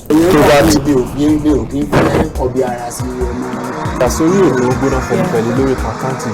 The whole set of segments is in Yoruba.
Tó bá ti Mi ò kí ń fẹ́ kọbi ara sí ọmọ. Ìdásórí ètò Ó Gbóná Fẹlifẹli lórí Kaftan TV.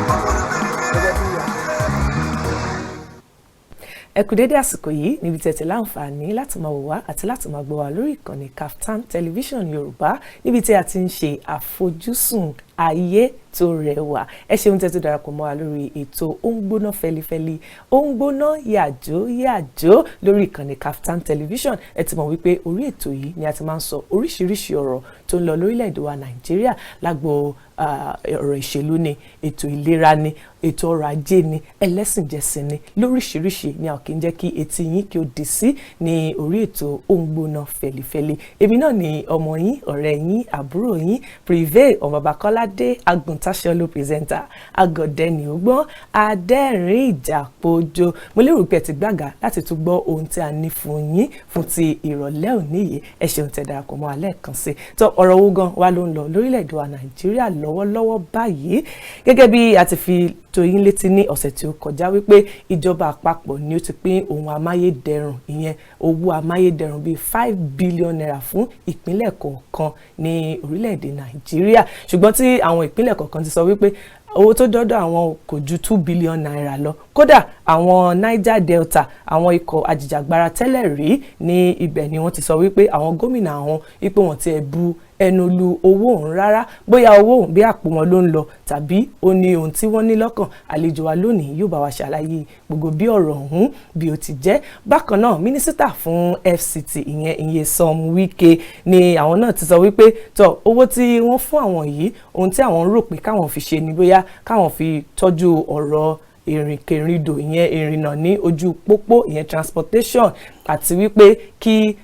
Ẹ kú dédé àsìkò yìí níbi tẹ̀tẹ̀ láǹfààní láti máa wò wá àti láti máa gbọ́ wá lórí ìkànnì Kaftan Television Yorùbá, níbi tí a ti ń ṣe àfojúsùn ayé tó rẹwà. Ẹ ṣeun tẹ́ tó darapọ̀ mọ́ wa lórí ètò Ó ń Gbóná Fẹlifẹli, Ó ń Gbóná Yàjó Yàjó lórí ìkànnì Kaftan Television. Ẹ ti mọ̀ wípé orí ètò yìí ni a ti máa ń sọ oríṣiríṣi ọ̀rọ̀ tó ń lọ lórílẹ̀‐èdè wa Nàìjíríà, lágbo ọ̀rọ̀ ìṣèlú ni, ètò ìlera ni, ètò ọrọ̀ ajé ni, ẹlẹ́sìnjẹsìn ni, lóríṣiríṣi ni a kì í jẹ́ kí etí yín kí ó dì sí ní orí ètò Ó ń Gbóná Fẹlifẹli. Èmi náà ni ọmọ yín, ọ̀rẹ́ yín, àbúrò yín, Prive ọmọ Babakọ́ládé Agùntàṣọlù, presenter agọ̀dẹ́ni ọgbọ́n adẹ́rìn ìjàpọ̀jọ. Mo lérò pé ẹ ti gbàgà láti tún gbọ́ ohun tí a ní fún yín fún ti ìrọ̀lẹ́ òní yìí. Ẹ ṣeun tẹ́ darapọ̀ mọ́ alẹ́ kan sí. Tó ọ̀rọ̀ owó gan wa ló ń lọ lórílẹ̀‐èdè wa Nàìjíríà lọ́wọ́lọ́wọ́ báyìí? Gẹ́gẹ́ bí a ti fi tó yín létí ní ọ̀sẹ̀ tí ó kọjá wípé ìjọba àpapọ̀ ni ó ti pín ohun amáyédẹrùn, ìyẹn owó amáyédẹrùn bíi ₦5 billion fún ìpínlẹ̀ kọ̀ọ̀kan ní orílẹ̀-èdè Nàìjíríà, ṣùgbọ́n tí àwọn ìpínlẹ̀ kọ̀ọ̀kan ti sọ wípé owó tó dọ́dọ̀ àwọn kò ju ₦2 billion lọ. Kódà àwọn Niger Delta, àwọn ikọ̀ ajìjàgbara tẹ́lẹ̀ rí ní ibẹ̀, ni wọ́n ti sọ wípé àwọn gómìnà àwọn wípé wọ́n ti ẹ̀ bu ẹnu lu owó òun rárá, bóyá owó òun bí àpò wọn ló ń lọ tàbí ó ní ohun tí wọ́n ní lọ́kàn. Àlejò wa lónìí yóò bá wa ṣàlàyé gbogbo bí ọ̀rọ̀ ọ̀hún bí ó ti jẹ́. Bákan náà, mínísítà fún FCT, ìyẹn Nyesom Wike, ni àwọn náà ti sọ wípé tó owó tí wọ́n fún àwọn yìí, ohun tí àwọn ń rò pé káwọn fi ṣe ni bóyá káwọn fi tọ́jú ọ̀rọ̀ ìrìnkèrindò, ìyẹn ìrìnnà ní ojú pópó, ìyẹn transportation, àti wípé kí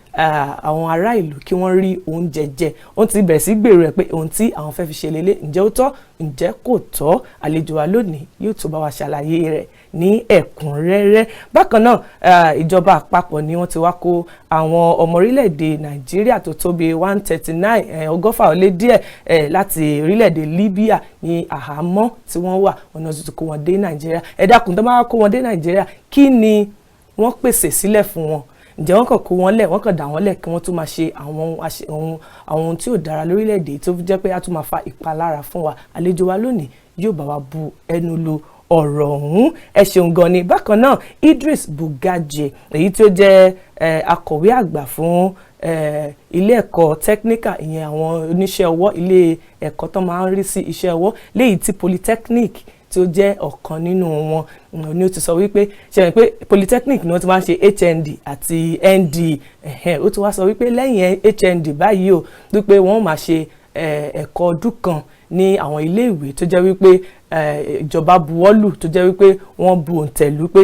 àwọn ará ìlú kí wọ́n rí oúnjẹ jẹ. Wọ́n ti bẹ̀rẹ̀ sí gbèrò ẹ̀ pé ohun tí àwọn fẹ́ fi ṣe lélẹ̀, ǹjẹ́ ó tọ́, ǹjẹ́ kò tọ́? Àlejò wa lónìí yóò tó bá wa ṣàlàyé rẹ̀ ní ẹ̀kúnrẹ́rẹ́. Bákan náà, ìjọba àpapọ̀ ni wọ́n ti wá kó àwọn ọmọ orílẹ̀-èdè Nàìjíríà tó tó bí 139, 160 ó lé díẹ̀, láti orílẹ̀-èdè Libya ní àhámọ́ tí wọ́n wà, ọ̀nà tuntun kó wọn dé Nàìjíríà. Ẹ dákun, tó máa kó wọn dé Nàìjíríà, kí ni wọ́n pèsè sílẹ̀ fún wọn? Ǹjẹ́ wọ́n kàn kó wọn lẹ̀, wọ́n kàn dà wọ́n lẹ̀ kí wọ́n tún máa ṣe àwọn ohun tí ò dára lórílẹ̀‐èdè tó jẹ́ pé á tún máa fa ìpalára fún wa? Àlejò wa lónìí yóò bá wa bu ẹnu lu ọ̀rọ̀ ọ̀hún. Ẹ ṣeun gan ni. Bákan náà, Idris Bugaje, èyí tí ó jẹ́ akọ̀wé àgbà fún ilé ẹ̀kọ́ technical, ìyẹn àwọn oníṣẹ́ ọwọ́, ilé ẹ̀kọ́ tó máa ń rí sí iṣẹ́ ọwọ́, léyìí tí polytechnic tí ó jẹ́ ọ̀kan nínú wọn, ni ó ti sọ wípé, ṣe é pé polytechnic ni wọ́n ti máa ń ṣe HND àti ND. Ó ti wá sọ wípé lẹ́yìn HND báyìí o, wípé wọ́n máa ṣe ẹ̀kọ́ ọdún kan ní àwọn iléèwé tó jẹ́ wípé ìjọba buwọ́lù, tó jẹ́ wípé wọ́n bu òǹtẹ̀lù pé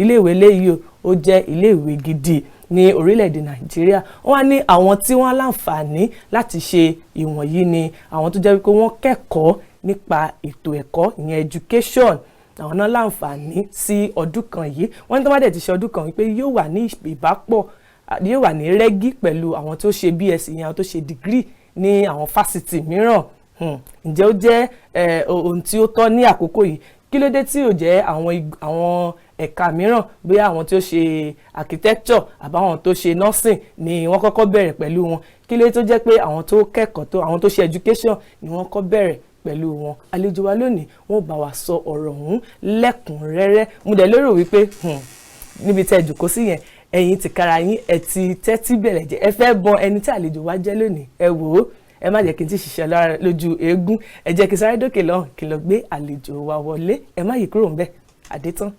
iléèwé léyìí ó jẹ́ iléèwé gidi ní orílẹ̀-èdè Nàìjíríà. Wọ́n wá ní àwọn tí wọ́n láǹfààní láti ṣe ìwọ̀nyí ni àwọn tó jẹ́ wípé wọ́n kẹ́kọ̀ọ́ nípa ètò ẹ̀kọ́, ìyẹn education. Àwọn náà láǹfààní sí ọdún kan yìí. Wọ́n ní tó bá dẹ̀ ti ṣe ọdún kan, wípé yóò wà ní ìbápọ̀, yóò wà ní rẹ́gí pẹ̀lú àwọn tó ṣe BSc, ìyẹn àwọn tó ṣe degree ní àwọn fásitì mìíràn. Ǹjẹ́ ó jẹ́ ohun tí ó tọ́ ní àkókò yìí? Kí ló dé tí ò jẹ́ àwọn ẹ̀ka mìíràn, bóyá àwọn tí ó ṣe architecture àbáwọn tó ṣe nursing ni wọ́n kọ́kọ́ bẹ̀rẹ̀ pẹ̀lú wọn? Kí ló dé tó jẹ́ pé àwọn tó kẹ́kọ̀ọ́ tó àwọn tó ṣe education ni wọ́n kọ́ bẹ̀rẹ̀ pẹ̀lú wọn? Àlejò wa lónìí, wọ́n bá wa sọ ọ̀rọ̀ ọ̀hún lẹ́kùnrẹ́rẹ́. Mo dẹ̀ lérò wípé níbi tẹ́ ẹ jòkó sí yẹn, ẹ̀yin tìkára yín, ẹ ti tẹ́tí bẹ̀rẹ̀ jẹ́, ẹ fẹ́ bọ ẹni tí àlejò wa jẹ́ lónìí. Ẹ wò ó, ẹ má jẹ́ kí n ti ṣiṣẹ́ lára lójú eégún. Ẹ jẹ́ kí n sáré dókè lọ́hùn kí n lọ gbé àlejò wa wọlé. Ẹ má yí kúrò ńbẹ̀, àdétán.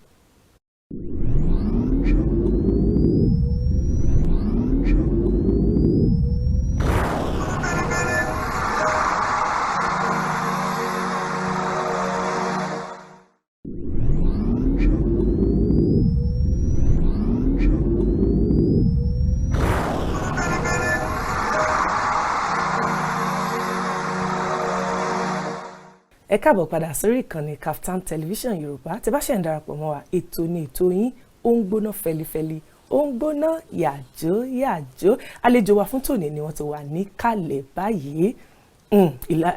Ẹ káàbọ̀ padà sórí ìkànnì Kaftan Television Yorùbá. Tí bá ṣe ń darapọ̀ mọ́ wa, ètò ní ètò yín, Ó ń Gbóná Fẹlifẹli, Ó ń Gbóná Yàjó Yàjó. Àlejò wa fún tòní ni wọ́n ti wà ní kàlẹ̀ báyìí.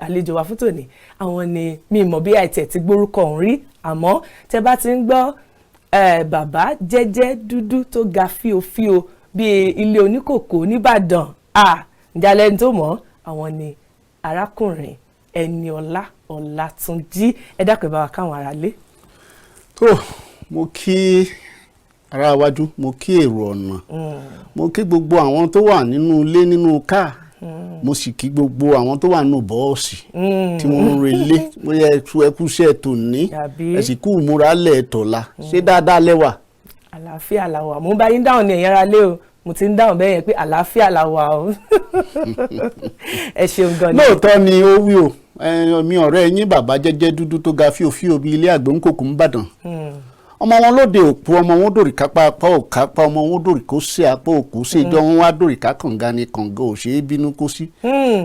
Àlejò wa fún tòní, àwọn ni mi mọ̀ bí àìtẹ̀ ti gbórúkọ ọ̀hún rí, àmọ́ tẹ bá ti ń gbọ́ bàbá jẹ́jẹ́ dúdú tó ga fíofío bíi ilé oníkòkò nìbàdàn. À ǹjẹ́ alẹ́ ní tó mọ̀ àwọn ni arákùnrin Ẹniọlá Ọlátúnjí. Ẹ dákun, ẹ bá wa káwọn ará lé. Tó, mo kí ará iwájú, mo kí èrò ọ̀nà, mo kí gbogbo àwọn tó wà nínú ilé, nínú káà, mo sì kí gbogbo àwọn tó wà nínú bọ́ọ̀sì tí wọ́n ń relé. Bóyá ẹtú ẹkúṣẹ́ tòní. Àbí? Ẹ sì kú ìmúra lẹ̀ tọ̀la. Ṣé dáadáa lẹ́wà? Àlàáfíà la wà. Mo ń bá yín dáhùn ní, ẹ̀yin ará lé o. Mo ti ń dáhùn bẹ́ẹ̀ yẹn pé àlàáfíà la wà o. Ẹ ṣeun gan ni. Lóòótọ́ ni ó wí o. Mi ọ̀rẹ́ yín, bàbá jẹ́jẹ́ dúdú tó ga fíofíò bíi ilé àgbóńkòkò ńbàdàn, ọmọ wọn lóde òpó, ọmọ wọn dòrì kápá apá ò kápá, ọmọ wọn dòrì kó sí apá òkú sí ìjọ wọn wá dòrì ká kànga ni kànga ò ṣeé bínú kó sí.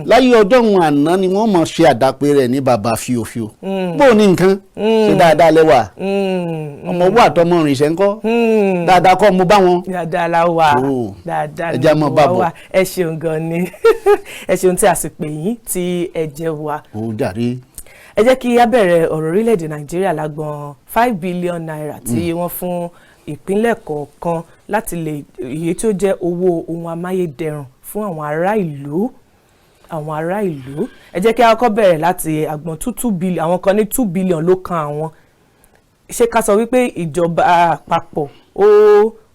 Láyé ọjọ́ òun àná ni wọ́n mọ̀ ṣe àdàpè rẹ̀ ní bàbá fíofíò. Bó o ní nǹkan ṣe, dáadáa lẹ́wà? Ọmọ owó àtọmọ ìrìnsẹ̀ ńkọ́? Dáadáa kọ́ mo bá wọn. Dáadáa la wà. Oh. Dáadáa Ẹ jẹ́ á ni máa mo bá wá bọ̀. wà. Ẹ ṣeun gan ni, ẹ ṣeun tí a sì pè yín tí ẹ jẹ́ wa. Ó jàre. Ẹ jẹ́ kí a bẹ̀rẹ̀ ọ̀rọ̀ orílẹ̀-èdè Nàìjíríà lágbọn ₦5 billion tí wọ́n fún ìpínlẹ̀ kọ̀ọ̀kan láti lè iye tí ó jẹ́ owó ohun amáyédẹrùn fún àwọn ará ìlú, àwọn ará ìlú. Ẹ jẹ́ kí a kọ́kọ́ bẹ̀rẹ̀ láti àgbọn 2 billion. Àwọn kan ní 2 billion ló kan àwọn. Ṣé ká sọ wípé ìjọba àpapọ̀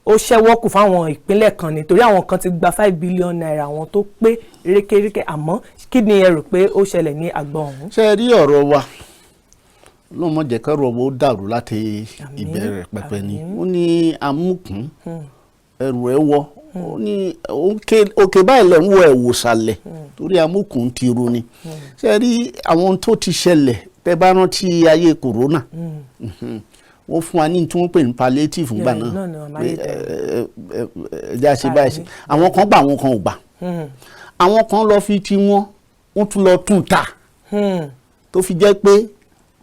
ó ṣẹ́wọ́ kù fáwọn ìpínlẹ̀ kan ni, torí àwọn kan ti gba ₦5 billion àwọn tó pé rékéréké? Àmọ́ kí ni ẹ rò pé ó ṣẹlẹ̀ ní àgbọn ọ̀hún? Ṣé ẹ rí ọ̀rọ̀ wa, ló mọ̀ jẹ́ kọ́rọ̀ owó dàrú láti Àmín, ìbẹ̀rẹ̀ pẹpẹ ni. Àmín. Ó ní amúkún ẹrù ẹ wọ, ó ní òkè báyìí lẹ̀ ń wọ ẹ̀wò sàlẹ̀, torí amúkún ti ro ni. Ṣé ẹ rí àwọn ohun tó ti ṣẹlẹ̀, tẹ́ bá rántí ayé kòrónà, wọ́n fún wa ní tí wọ́n pè ní palliative ńgbà Yeah, náà náà ni pé, amáyédẹrùn. ẹ jẹ́ àṣẹ báyìí ṣe. Àwọn kan gbà, àwọn kan ò gbà. Àwọn kan lọ fi ti wọn, wọ́n tún lọ tún ta, tó fi jẹ́ pé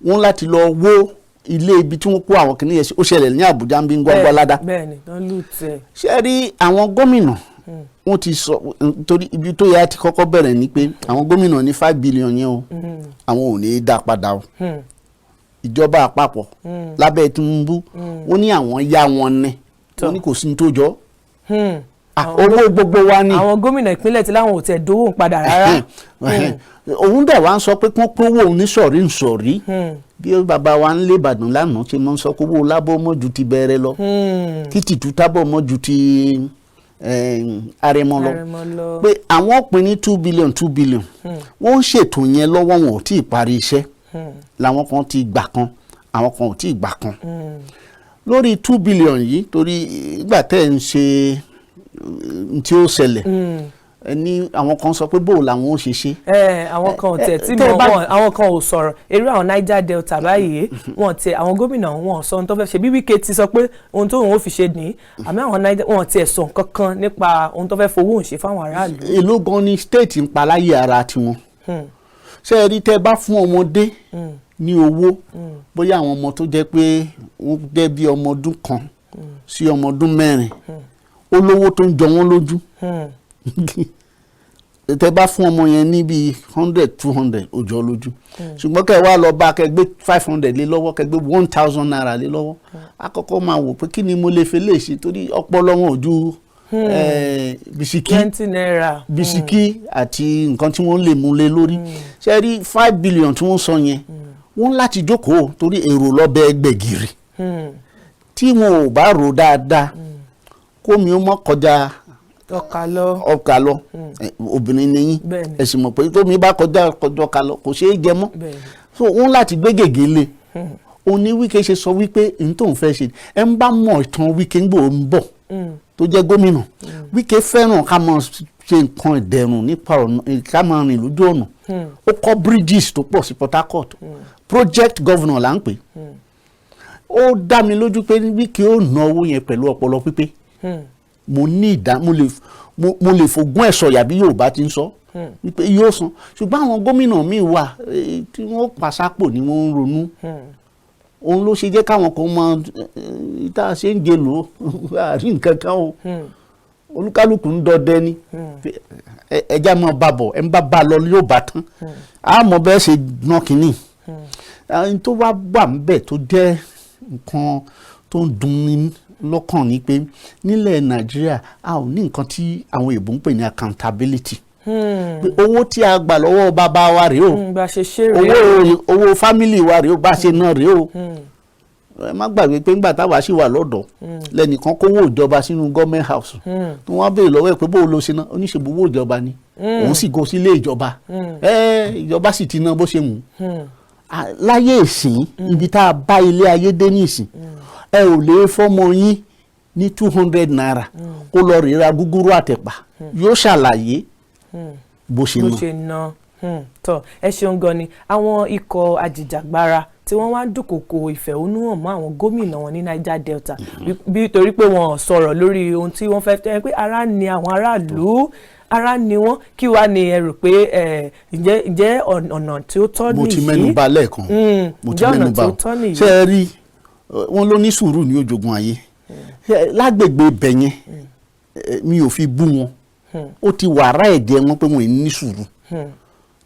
wọ́n láti lọ wó ilé ibi tí wọ́n kó àwọn kìnìyẹn sí. Ó ṣẹlẹ̀ ní Àbújá ń bí Gwagwalada. Bẹ́ẹ̀ ni, tán lù tẹ̀. Ṣé rí àwọn gómìnà, wọ́n ti sọ, torí ibi tó yẹ á ti kọ́kọ́ bẹ̀rẹ̀ ni pé àwọn gómìnà ní 5 billion yẹn o, àwọn ò ní í dá padà o. Ìjọba àpapọ̀ lábẹ́ Tinubu, wọ́n ní àwọn yá wọn ní, wọ́n ní kò sí ní tó jọ. Ah, owó gbogbo wa ni. Àwọn gómìnà ìpínlẹ̀ tí láwọn ò tiẹ̀ dówó ń padà rárá. Òun dẹ̀ wá ń sọ pé kí wọ́n pín owó òun ní sọ̀rí ń sọ̀rí, bí bàbá wa ń lé Ìbàdàn lánàá ṣe máa ń sọ pé owó lábọ́ mọ́ ju ti bẹ̀rẹ̀ lọ, kí tìtú tábọ̀ mọ́ ju ti Àrẹ̀mọ lọ. Àrẹ̀mọ lọ. Pé àwọn pín ní 2 billion 2 billion. Wọ́n ń ṣètò yẹn lọ́wọ́, wọn ò tí ì parí iṣẹ́. Làwọn kan ti gbà kan, àwọn kan ò tí ì gbà kan lórí 2 billion yìí, torí ìgbà tẹ́ ẹ̀ ń ṣe tí ó ṣẹlẹ̀ ẹ ní àwọn kan sọ pé bóò làwọn ó ṣe ṣe. Ẹ àwọn kan ò tẹ̀ tí tẹ́ ẹ mọ̀ bá- wọn, àwọn kan ò sọ̀rọ̀. Irú àwọn Niger Delta báyìí, wọn tiẹ̀, àwọn gómìnà wọn sọ ohun tó fẹ́ ṣe. Bí Wike ti sọ pé ohun tó òun ó fi ṣe ní, àmọ́ àwọn Niger wọn tiẹ̀ sọ nǹkan kan nípa ohun tó fẹ́ fowó òun ṣe fáwọn aráàlú. Èló gan ni state ń pa láyé ara tiwọn? Ṣé ẹ rí, tẹ́ bá fún ọmọdé ní owó, bóyá àwọn ọmọ tó jẹ́ pé wọ́n jẹ́ bí ọmọ ọdún 1 sí ọmọ ọdún 4, ó lówó tó ń jọ wọ́n lójú. Tẹ́ bá fún ọmọ yẹn ní bíi 100, 200, ó jọ lójú. Ṣùgbọ́n kẹ́ ẹ wá lọ bá kẹ́ gbé 500 lé lọ́wọ́, kẹ́ gbé ₦1,000 lé lọ́wọ́, àkọ́kọ́ máa wò pé kí ni mo lè fi lè ṣe, torí ọpọlọ wọn ò ju bisikí ₦20. Bisikí àti nǹkan tí wọ́n lè mú lé lórí. Ṣe rí 5 billion tí wọ́n sọ yẹn, wọ́n láti jókòó, torí èrò lọ́bẹ̀ gbẹ̀gìrì. Tí wọn ò bá rò dáadáa, kómi ó mọ́ kọjá ọkà lọ. Ọkà lọ. Obìnrin ni yín. Bẹ́ẹ̀ni. Ẹ sì mọ̀ pé tómi bá kọjá kọjá ọkà lọ, kò ṣeé jẹ mọ́. Bẹ́ẹ̀ni. So wọ́n láti gbé gègé lé. Òun ní Wike ṣe sọ wípé n tóun fẹ́ ṣe. Ẹ ń bá mọ̀ ìtàn Wike ń gbò ń bọ̀ tó jẹ́ gómìnà, Wike fẹ́ràn ká máa ṣe nǹkan ìdẹ̀rùn nípa ọ̀nà, ká máa rìn lójú ọ̀nà. Ó kọ́ bridges tó pọ̀ sí Port Harcourt. Project governor là ń pè. Ó dá mi lójú pé Wike ó ná owó yẹn pẹ̀lú ọpọlọ pípé. Mo ní ìdá mo lè fogún ẹ̀ sọ̀yà bí Yorùbá ti ń sọ wípé yóò san. Ṣùgbọ́n àwọn gómìnà míì wà tí wọ́n pàṣápò ni wọ́n ń ronú. Òun ló ṣe jẹ́ káwọn kan mọ tá a ṣe ń jẹ lò ó àrí nǹkan kan o. Olúkálùkù ń dọdẹ ni. Ẹja máa bá bọ̀, ẹ ń bá bá lọ yóò bá tán. A mọ̀ bẹ́ẹ̀ ṣe ná kínní. Ẹni tó wá wà ń bẹ̀ tó jẹ́ nǹkan tó ń dùn ní lọ́kàn ni pé nílẹ̀ Nàìjíríà, a ò ní nǹkan tí àwọn èèbó ń pè ní accountability, pé owó tí a gbà lọ́wọ́ bàbá wa rèé o, Bá a ṣe ṣe rèé. Owó family wa rèé o, bá a ṣe ná rèé o. Ẹ má gbàgbé pé ńgbà táwa sì wà lọ́dọ̀, lẹ́nìkan kówó ìjọba sínú government house, tí wọ́n á béèrè lọ́wọ́ ẹ̀ pé bó o lo ṣe ná, oníṣègùn owó ìjọba ni, òun sì go sílé ìjọba, ẹ ìjọba sì ti ná bó ṣe wù ú. Láyé ìsìn, ibi tá a bá ilé ayé dé ní ìsìn, ẹ ò lè fọ́mọ yín ní ₦200 kó lọ rèé ra gúgúrú àtẹ̀pà, yóò ṣàlàyé bó ṣe Bó ná. ṣe ná. Tọ́ ẹ ṣeun gan ni. Àwọn ikọ̀ ajìjàgbara tí wọ́n wá ń dúnkòokò ìfẹ̀hónúhàn mọ́ àwọn gómìnà wọn ní Niger Delta, bí torí pé wọ́n sọ̀rọ̀ lórí ohun tí wọ́n fẹ́ tẹ́ pé ara ni àwọn aráàlú, ara ni wọ́n, kí wàá ní ẹ rò pé ẹ, ǹjẹ́ ọ̀nà tí ó tọ́ Mo nìyí? ti mẹ́nu bà lẹ́ẹ̀kan. Mo ti Ǹjẹ́ ọ̀nà mẹ́nu tí bà ó o. tọ́ nìyí? Ṣé ẹ rí, wọn ló ní sùúrù ní ojogun ayé. Lágbègbè ibẹ̀ yẹn, mi ò fi bú wọn, ó ti wà ará ẹ̀jẹ̀ wọn pé wọn ì ní sùúrù,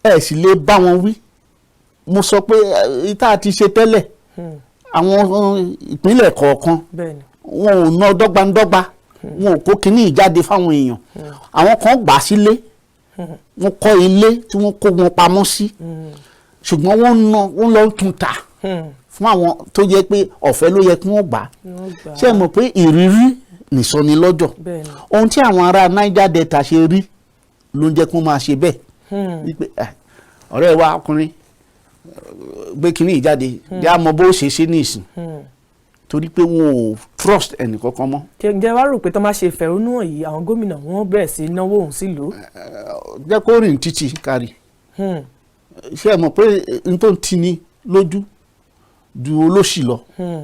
ẹ sì lè bá wọn wí. Mo sọ pé tá a ti ṣe tẹ́lẹ̀, àwọn ìpínlẹ̀ kọ̀ọ̀kan, wọn ò ná dọ́gbandọ́gba, wọn ò kó kínní ìjáde fáwọn èèyàn. Àwọn kan gbà sílé, wọ́n kọ́ ilé tí wọ́n kó wọn pamọ́ sí, ṣùgbọ́n wọ́n ná, wọ́n lọ tún tà fún àwọn tó yẹ pé ọ̀fẹ́ ló yẹ kí wọ́n gbà á. Wọ́n gbà á. Ṣé ẹ mọ̀ pé ìrírí nìsọni lọ́jọ́? Ohun tí àwọn ará Niger Delta ṣe rí ló ń jẹ́ kí wọ́n máa ṣe bẹ́ẹ̀, wípé ọ̀rẹ́ wa ọkùnrin, gbé kínní ìjáde bí a mọ bó ṣe ṣe ní ìsìn, torí pé wọn ò trust ẹnì kankan mọ́. Ǹjẹ́ wàá rò pé tó máa ṣe ìfẹ̀hónúhàn yìí, àwọn gómìnà wọn bẹ̀rẹ̀ sí í náwó òun sílùú? Jẹ́ kó rìn títì kárí. Ṣé ẹ mọ̀ pé n tó ń tini lójú ju olóṣì lọ,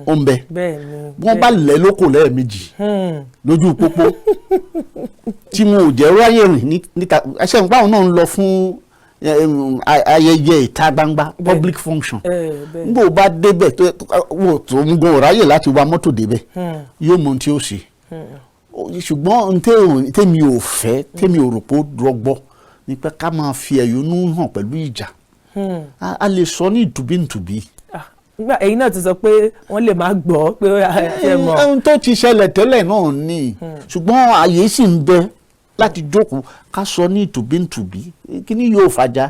ó ń bẹ. Wọ́n bá lẹ̀ lóko lẹ́ẹ̀mejì lójú pópó tí wọn ò jẹ́ ráyè rìn níta, ẹsẹ̀ nípa àwọn náà ń lọ fún ayẹyẹ ìta gbangba, public function. Nígbà ó bá débẹ̀, tó wò tó ń gun ráyè láti wa mọ́tò débẹ̀, yóò mọ ohun tí ó ṣe. Ṣùgbọ́n tèmi ò fẹ́, tèmi ò rò pé ó rọgbọ ni pé ká máa fi ẹ̀yọ́nú hàn pẹ̀lú ìjà. A lè sọ ní ìtùbíǹtùbí. Nígbà ẹ̀yin náà ti sọ pé wọ́n lè máa gbọ́ pé ṣe mọ̀. Ohun tó ti ṣẹlẹ̀ tẹ́lẹ̀ náà ni, ṣùgbọ́n àyè sì ń bẹ láti jókòó ká sọ ní ìtùbíǹtùbí. Kí ni yóò fàjà?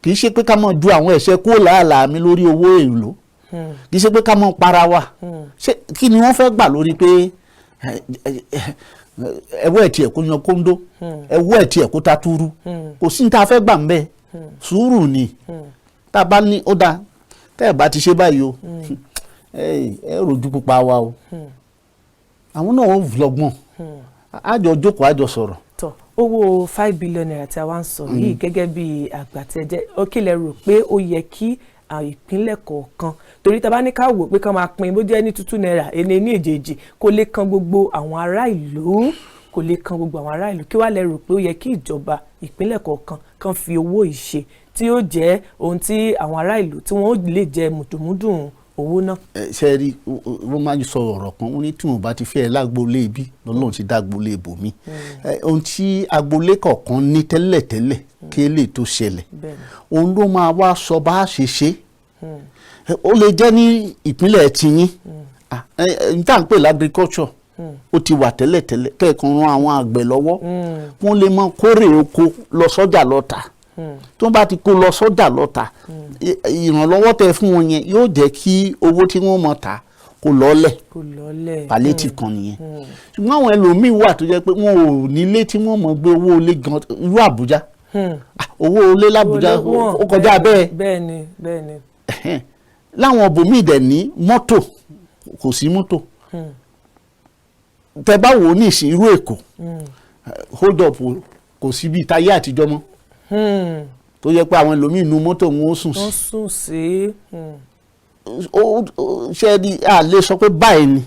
Kì í ṣe pé ká máa ju àwọn ẹ̀ṣẹ̀ kó làálàá mi lórí owó èlò, kì í ṣe pé ká máa para wa. Ṣé kí ni wọ́n fẹ́ gbà lórí pé ẹwọ́ ẹ̀ tiẹ̀ kó yan kóńdó, ẹwọ́ ẹ̀ tiẹ̀ kó ta túrú? Kò sí ní tá a fẹ́ gbà ń bẹ́ẹ̀, sùúrù ni. Tá a bá ní ó dáa, tẹ́ ẹ̀ bá ti ṣe báyìí o, ẹ rojú pupa wa o, àwọn náà ó lọ́gbọ́n, àjọ jókòó, àjọ sọ̀rọ̀. Tọ, owó ₦5 billion tí a wá ń sọ yìí, gẹ́gẹ́ bí àgbà tí ẹ jẹ́, ó kí lẹ rò pé ó yẹ kí ìpínlẹ̀ kọ̀ọ̀kan? Torí tá a bá ní ká wò pé ká máa pín bó jẹ́ ní ₦2 ẹni ní èjèèjì, kó lè kan gbogbo àwọn ará ìlú, kò lè kan gbogbo àwọn ará ìlú. Kí wàá lẹ rò pé ó yẹ kí ìjọba ìpínlẹ̀ kọ̀ọ̀kan kan fi owó yìí ṣe, tí ó jẹ́ ohun tí àwọn ará ìlú tí wọ́n ó lè jẹ mùdùnmúdùn owó náà? Ẹ ṣe rí, wọ́n máa ń sọ ọ̀rọ̀ kan, wọ́n ní tí wọ́n bá ti fẹ́ ẹ lágboolé ibi lọ́lọ́run ti dá agboolé ibòmí. Ohun tí agboolé kọ̀ọ̀kan ní tẹ́lẹ̀tẹ́lẹ̀ kí eléyìí tó ṣẹlẹ̀, òun ló máa wá sọ bá a ṣe ṣe. Ó lè jẹ́ ní ìpínlẹ̀ tiyín n tá à ń pè l'agriculture, ó ti wà tẹ́lẹ̀tẹ́lẹ̀, kẹ́ẹ̀kan ran àwọn àgbẹ̀ lọ́wọ́, wọ́n lè mọ kórè oko lọ sọ́jà lọ tà. Tí wọ́n bá ti kó lọ sọ́jà lọ tà, ìrànlọ́wọ́ tẹ fún wọn yẹn yóò jẹ́ kí owó tí wọ́n mọ̀ tà kó lọ́lẹ̀. Kò lọ́lẹ̀. Palliative kan nìyẹn. Ṣùgbọ́n àwọn ẹlòmíín wà tó jẹ́ pé wọn ò nílé tí wọ́n mọ̀ gbé owó ilé gan. Irú Àbújá, owó ilé l'Àbújá ó kọjá bẹ́ẹ̀. bẹ́ẹ̀ni bẹ́ẹ̀ni. Láwọn ibòmíì dẹ̀ ní mọ́tò, kò sí mọ́tò. Tẹ bá wò ó ní ìsìn, irú Èkó, hold up kò sí bíi táyé àtijọ́ mọ́, tó yẹ pé àwọn ẹlòmíì inú mọ́tò wọn ó sùn sí. Wọ́n sùn sí. Ṣé ni a lè sọ pé báyìí ni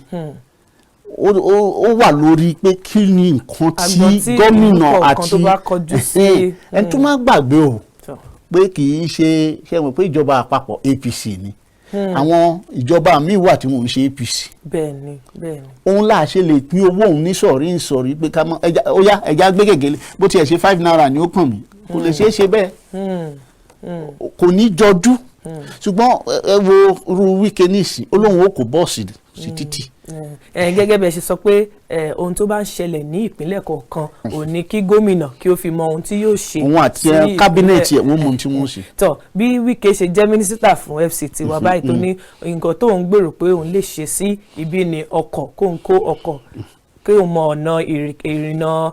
ó wà lórí pé kí ni nǹkan tí gómìnà àti ẹni tó má gbàgbé o pé kì í ṣe, ṣe mọ̀ pé ìjọba àpapọ̀ APC ni, àwọn ìjọba míì wà tí wọ́n ń ṣe APC. bẹ́ẹ̀ni bẹ́ẹ̀ni. Òun là ṣe lè pín owó òun ní sọ̀rí ń sọ̀rí pé ká mọ ẹja, ó yá, ẹja gbé gègé bó tiẹ̀ ṣe ₦5 ni ó kàn mí, kò lè ṣeé ṣe bẹ́ẹ̀, kò ní jọjú. Ṣùgbọ́n ẹ wo irú Wike nísìn, ó lóun ó kó bọ́ọ̀sì. sí títì. Ẹ gẹ́gẹ́ bí ẹ ṣe sọ pé ohun tó bá ń ṣẹlẹ̀ ní ìpínlẹ̀ kọ̀ọ̀kan ò ní kí gómìnà kí ó fi mọ ohun tí yóò ṣe Òun àti sí cabinet ìpínlẹ̀. ẹ̀, wọ́n mọ ohun tí wọ́n ṣe. Tọ bí Wike ṣe jẹ́ mínísítà fún FCT wa báyìí, tó ní nǹkan tó ń gbèrò pé òun lè ṣe sí ibi ní ọkọ̀, kó ń kó ọkọ̀, kí òun mọ ọ̀nà ìrìnnà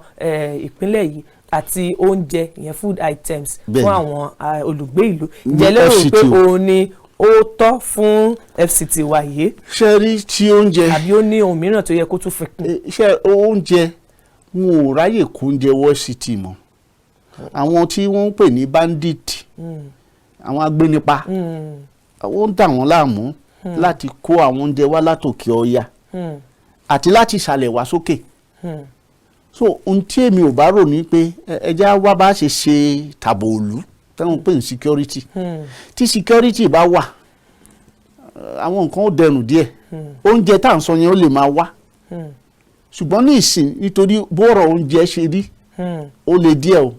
ìpínlẹ̀ yìí àti oúnjẹ, ìyẹn food items, fún àwọn olùgbé ìlú. Ní Ǹjẹ́ lérò FCT pé o. òun ni ó tọ́ fún FCT wa yìí, Ṣe rí tí oúnjẹ, àbí ó ní ohun mìíràn tó yẹ kó tún fi kún? Ṣe oúnjẹ, wọn ò ráyè kó oúnjẹ wọ FCT mọ́. Àwọn tí wọ́n ń pè ní bandit, àwọn agbénipa, ó ń dà wọ́n láàmú láti kó àwọn oúnjẹ wá látòkè ọya àti láti ìsàlẹ̀ wá sókè. So ohun tí èmi ò bá rò ní pé ẹ jẹ́ á wá bá ṣe ṣe tàbò òlú táwọn ń pè ní security. Tí security bá wà, àwọn nǹkan ó dẹrùn díẹ̀. Oúnjẹ tá à ń sọ yẹn, ó lè máa wá, ṣùgbọ́n ní ìsìn, nítorí bọ́rọ̀ oúnjẹ ṣe rí, ó lè díẹ̀ o.